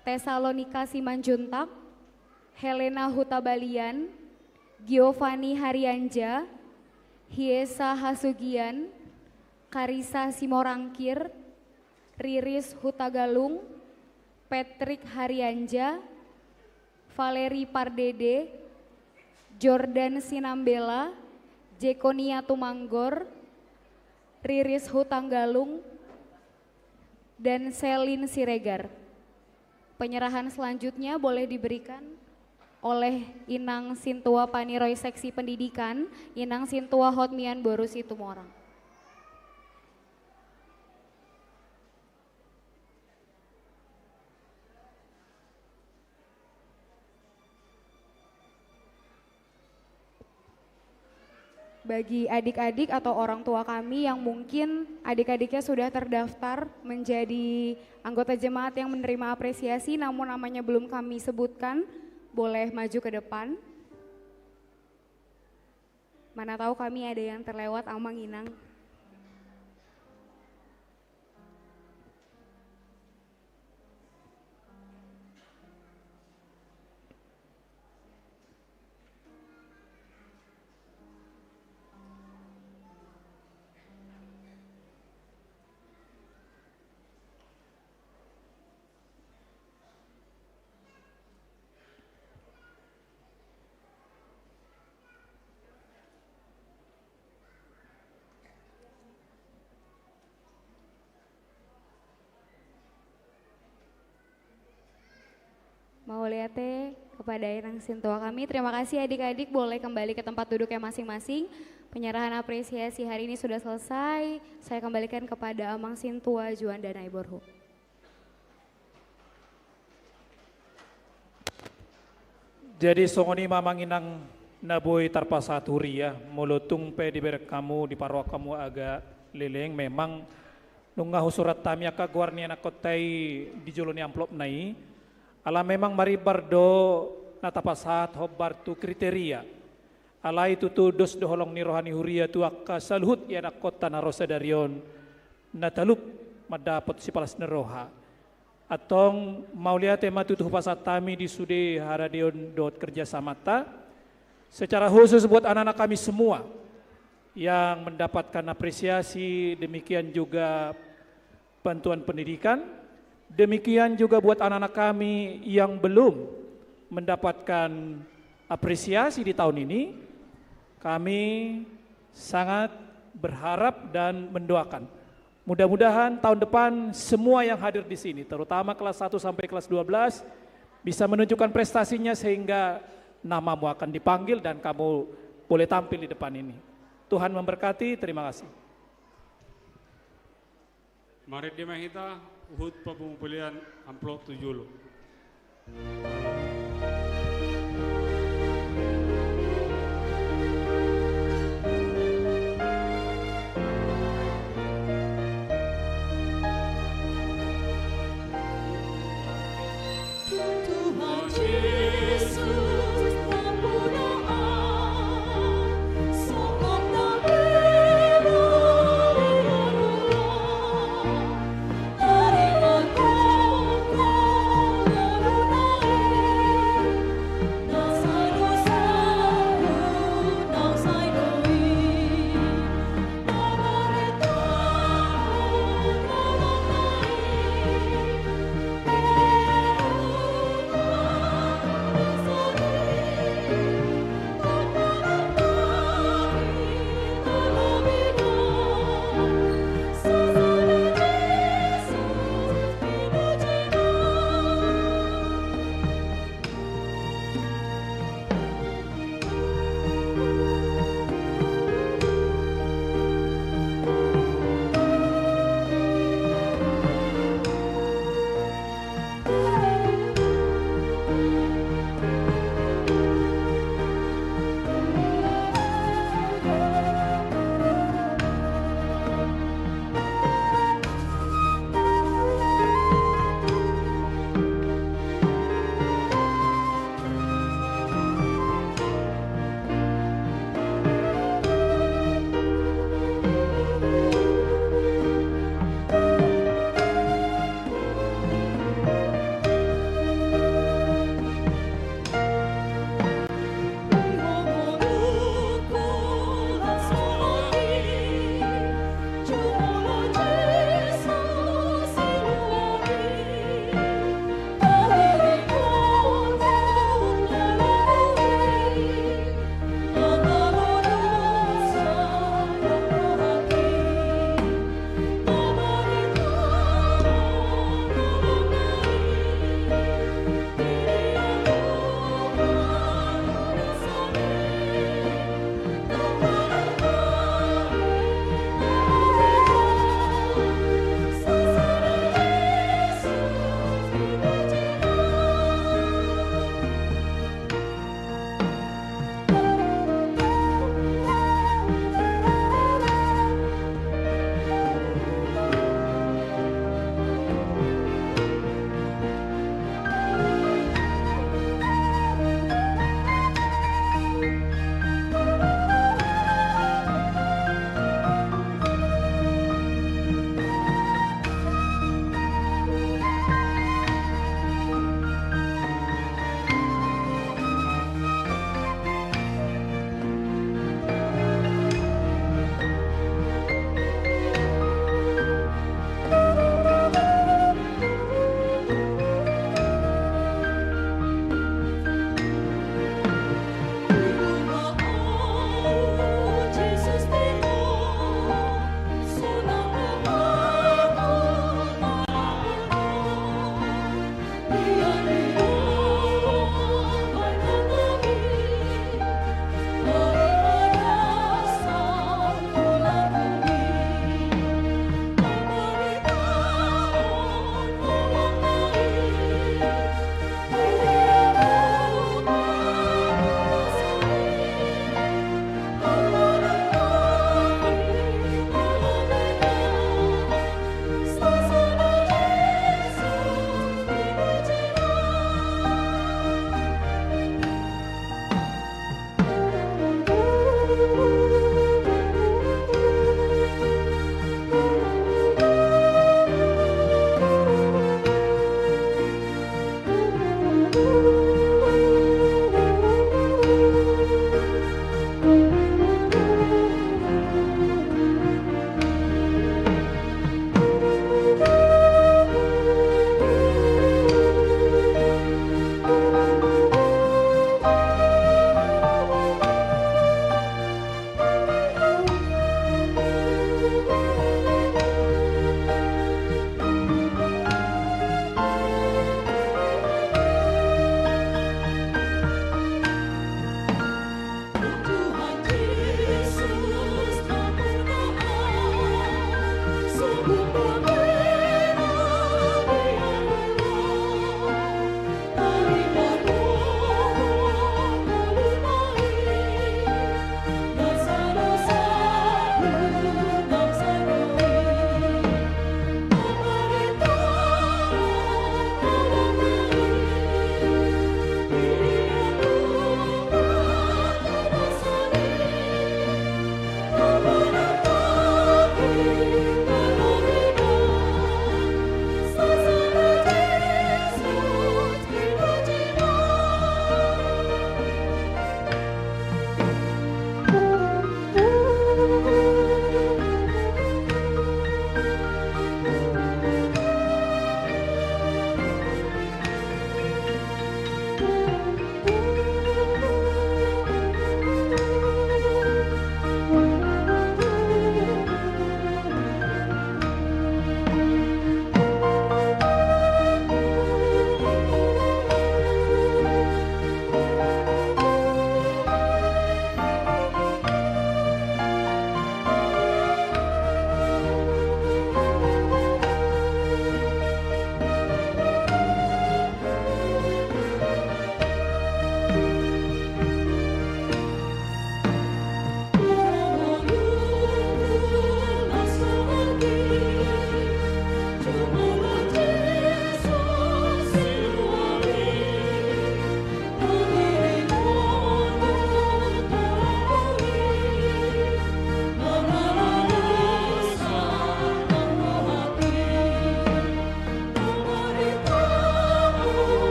Tesalonika Simanjuntak, Helena Hutabalian, Giovanni Harianja, Hiesa Hasugian, Karisa Simorangkir, Riris Hutagalung, Patrick Harianja, Valeri Pardede, Jordan Sinambela, Jekonia Tumanggor, Riris Hutanggalung, dan Selin Siregar. Penyerahan selanjutnya boleh diberikan oleh Inang Sintua Paniroi Seksi Pendidikan, Inang Sintua Hotmian Boru Situmorang. Bagi adik-adik atau orang tua kami yang mungkin adik-adiknya sudah terdaftar menjadi anggota jemaat yang menerima apresiasi, namun namanya belum kami sebutkan, boleh maju ke depan. Mana tahu kami ada yang terlewat, Amang Inang. Mauliate kepada inang sintua kami. Terima kasih adik-adik, boleh kembali ke tempat duduknya masing-masing. Penyerahan apresiasi hari ini sudah selesai. Saya kembalikan kepada amang sintua Juanda Naiborhu. Jadi songon i ma amang inang na boi tarpasahat huria, molo tung pe dibereng hamu, diparoak hamu agak leleng, memang nunga husurat hami angka goar ni anakkonta i di jolo ni amplopna i. Ala memang marimbar do na tapasahat hombar tu kriteria. Alai tutu dos do holong ni roha ni huria tu angka saluhut ianakhonta na ro sadari on, na talup mandapot sipalas ni roha. Antong mauliate ma tutu hupasahat hami di sude haradeon dohot kerjasamanta. Secara khusus buat anak-anak kami semua yang mendapatkan apresiasi, demikian juga bantuan pendidikan. Demikian juga buat anak-anak kami yang belum mendapatkan apresiasi di tahun ini, kami sangat berharap dan mendoakan, mudah-mudahan tahun depan semua yang hadir di sini, terutama kelas satu sampai kelas dua belas, bisa menunjukkan prestasinya sehingga namamu akan dipanggil dan kamu boleh tampil di depan ini. Tuhan memberkati, terima kasih. Marende ma hita, huhut pamulian amplop tu jolo.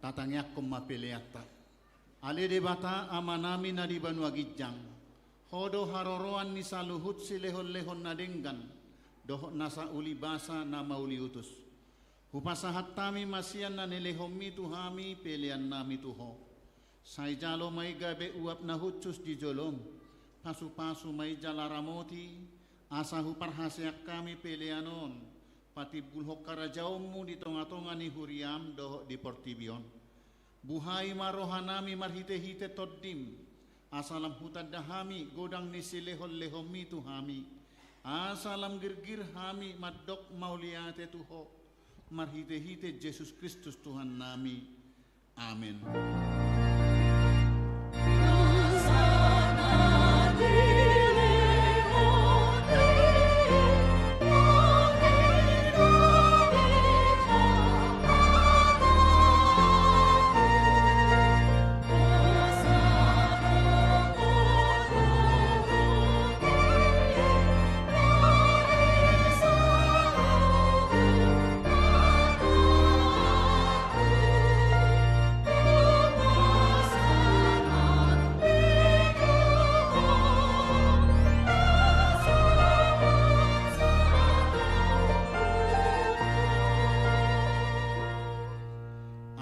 Tatangiangkon ma peleanta. Ale Debata Amanami na di banua ginjang, Ho do haroroan ni saluhut silehonlehon na denggan dohot nasa ulibasa na mauliutus. Hupasahat hami ma sian na nilehonMi tu hami peleannami tu Ho. Sai jalo ma i gabe uap na hushus di joloM. Pasupasu ma i jala ramoti, asa huparhaseang hami pelean on patimbulhon harajaonMu di tongatonga ni huriaM dohot di portibi on. Buhai ma rohanami marhitehite TondiM, asa lam hutanda hami godang ni silehonlehonMi tu hami, asa lam girgir hami mandok mauliate tu Ho, marhitehite Jesus Kristus Tuhannami. Amen.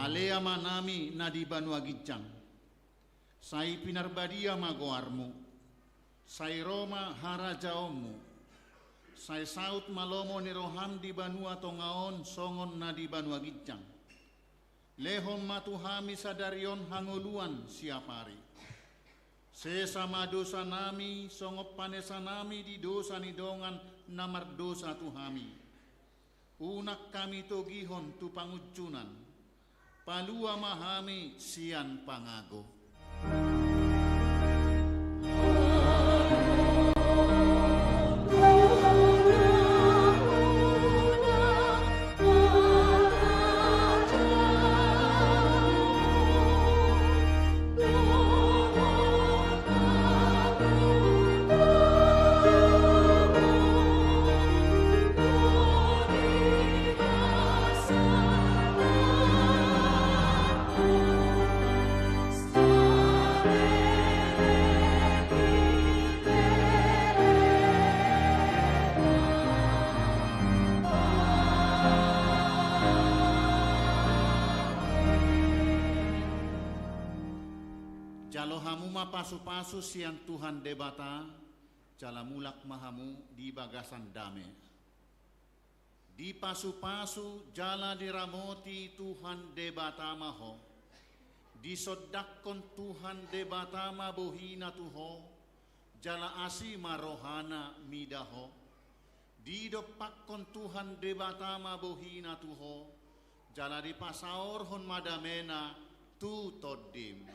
Ale Amanami na di banua ginjang, sai pinarbadia ma goarMu. Sai ro ma harajaonMu. Sai saut ma lomo ni rohaM di banua tonga on songon na di banua ginjang. Lehon ma tu hami sadari on hangoluan siapari. Sesa ma dosanami songon panesanami di dosa ni dongan na mardosa tu hami. Unang hami togihon tu pangunjunan. Palua ma hami sian pangago. Jalo hamu ma pasupasu sian Tuhan Debata, jala mulak ma hamu di bagasan dame. Dipasupasu jala diramoti Tuhan Debata ma ho. Disondangkon Tuhan Debata ma bohina tu ho, jala asi ma rohana mida ho. Didompakkon Tuhan Debata ma bohina tu ho, jala dipasaorhon ma damena tu tondim.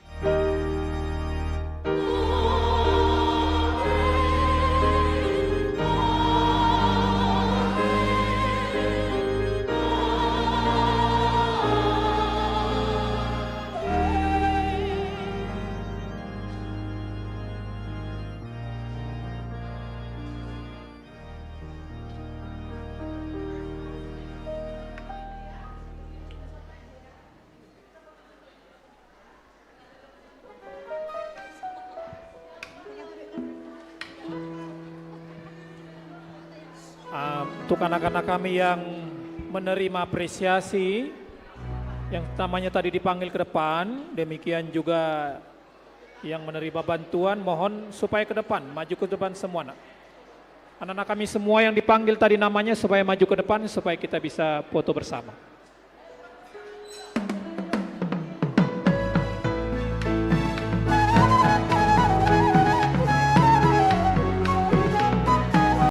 Ah, untuk anak-anak kami yang menerima apresiasi, yang namanya tadi dipanggil ke depan, demikian juga yang menerima bantuan, mohon supaya ke depan, maju ke depan semua, nak. Anak-anak kami semua yang dipanggil tadi namanya supaya maju ke depan, supaya kita bisa foto bersama.